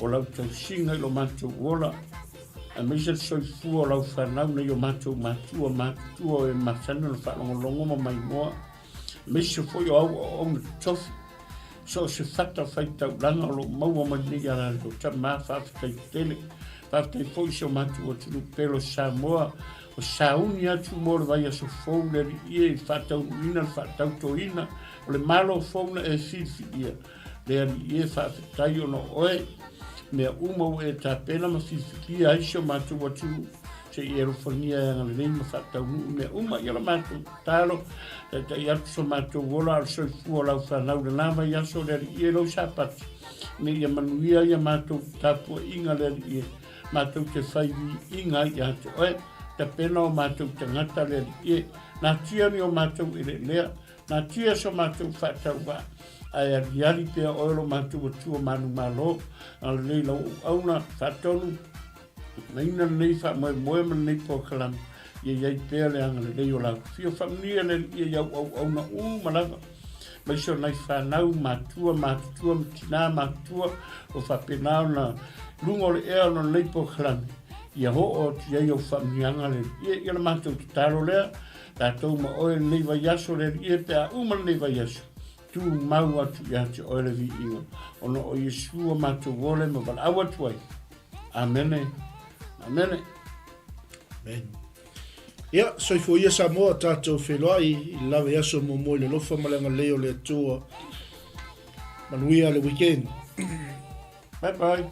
O lau tausiga i lo matou ola, aemaise le soifua o lau fanau nei o matou matua matutua o e masani ona faalogologo ma maimoa, aemaise foi o au auauna totofi, so o se fata faitaulaga o lo o maua mai nei ia latou tama. Faafetai tele. Faafetai foi i si o matou atunuu pele o Samoa, o sauni atu mo le vaiaso fou le Alii e i le faataunuuina le faatautoina o le Malo fou na e filifilia. Le Alii e, faafetai ona o oe, mea uma ua e tapena ma filifilia ai si o matou atunuu, se i e alofagia e agalelei ma faataunuu mea uma. Ia la matou tatalo, taitai atu so matou ola a o le soifua o lau fanau i lena vaiaso, le Alii e, lou Sapati, ina ia manuia ia matou tapuaiga, le Alii e, matou te fai viiga ai ia te oe. Tapena o matou tagata, le Alii e, natia ni o matou eleelea, Natia so matou faatauvaa, ae aliali pea oe lo matou Atua manumalo, agalelei lau auauna, faatonu maina lenei faamoemoe ma lenei polokalame, ia i ai pea le agalelei o lau Afio. Faamanuia le Alii i au auauna uma lava, aemaise o nai fanau, matua, matutua ma tinā matutua, o faapena ona luga o le ea ona o lenei polokalame, ia oo atu i ai au faamanuiaga le Alii. Ia le matou tatalo lea, Tatou ma oe lenei vaiaso le Alii e pe a uma lenei vaiaso, tumau atu ia te oe le viiga, ona o Iesu o matou ole ma valaau atu ai. Amene. Amene. Amen. Ia, soifua ia Samoa, tatou feiloai i le lava i aso muamua i le alofa ma le agalelei o le Atua. Manuia le weekend. Bye bye.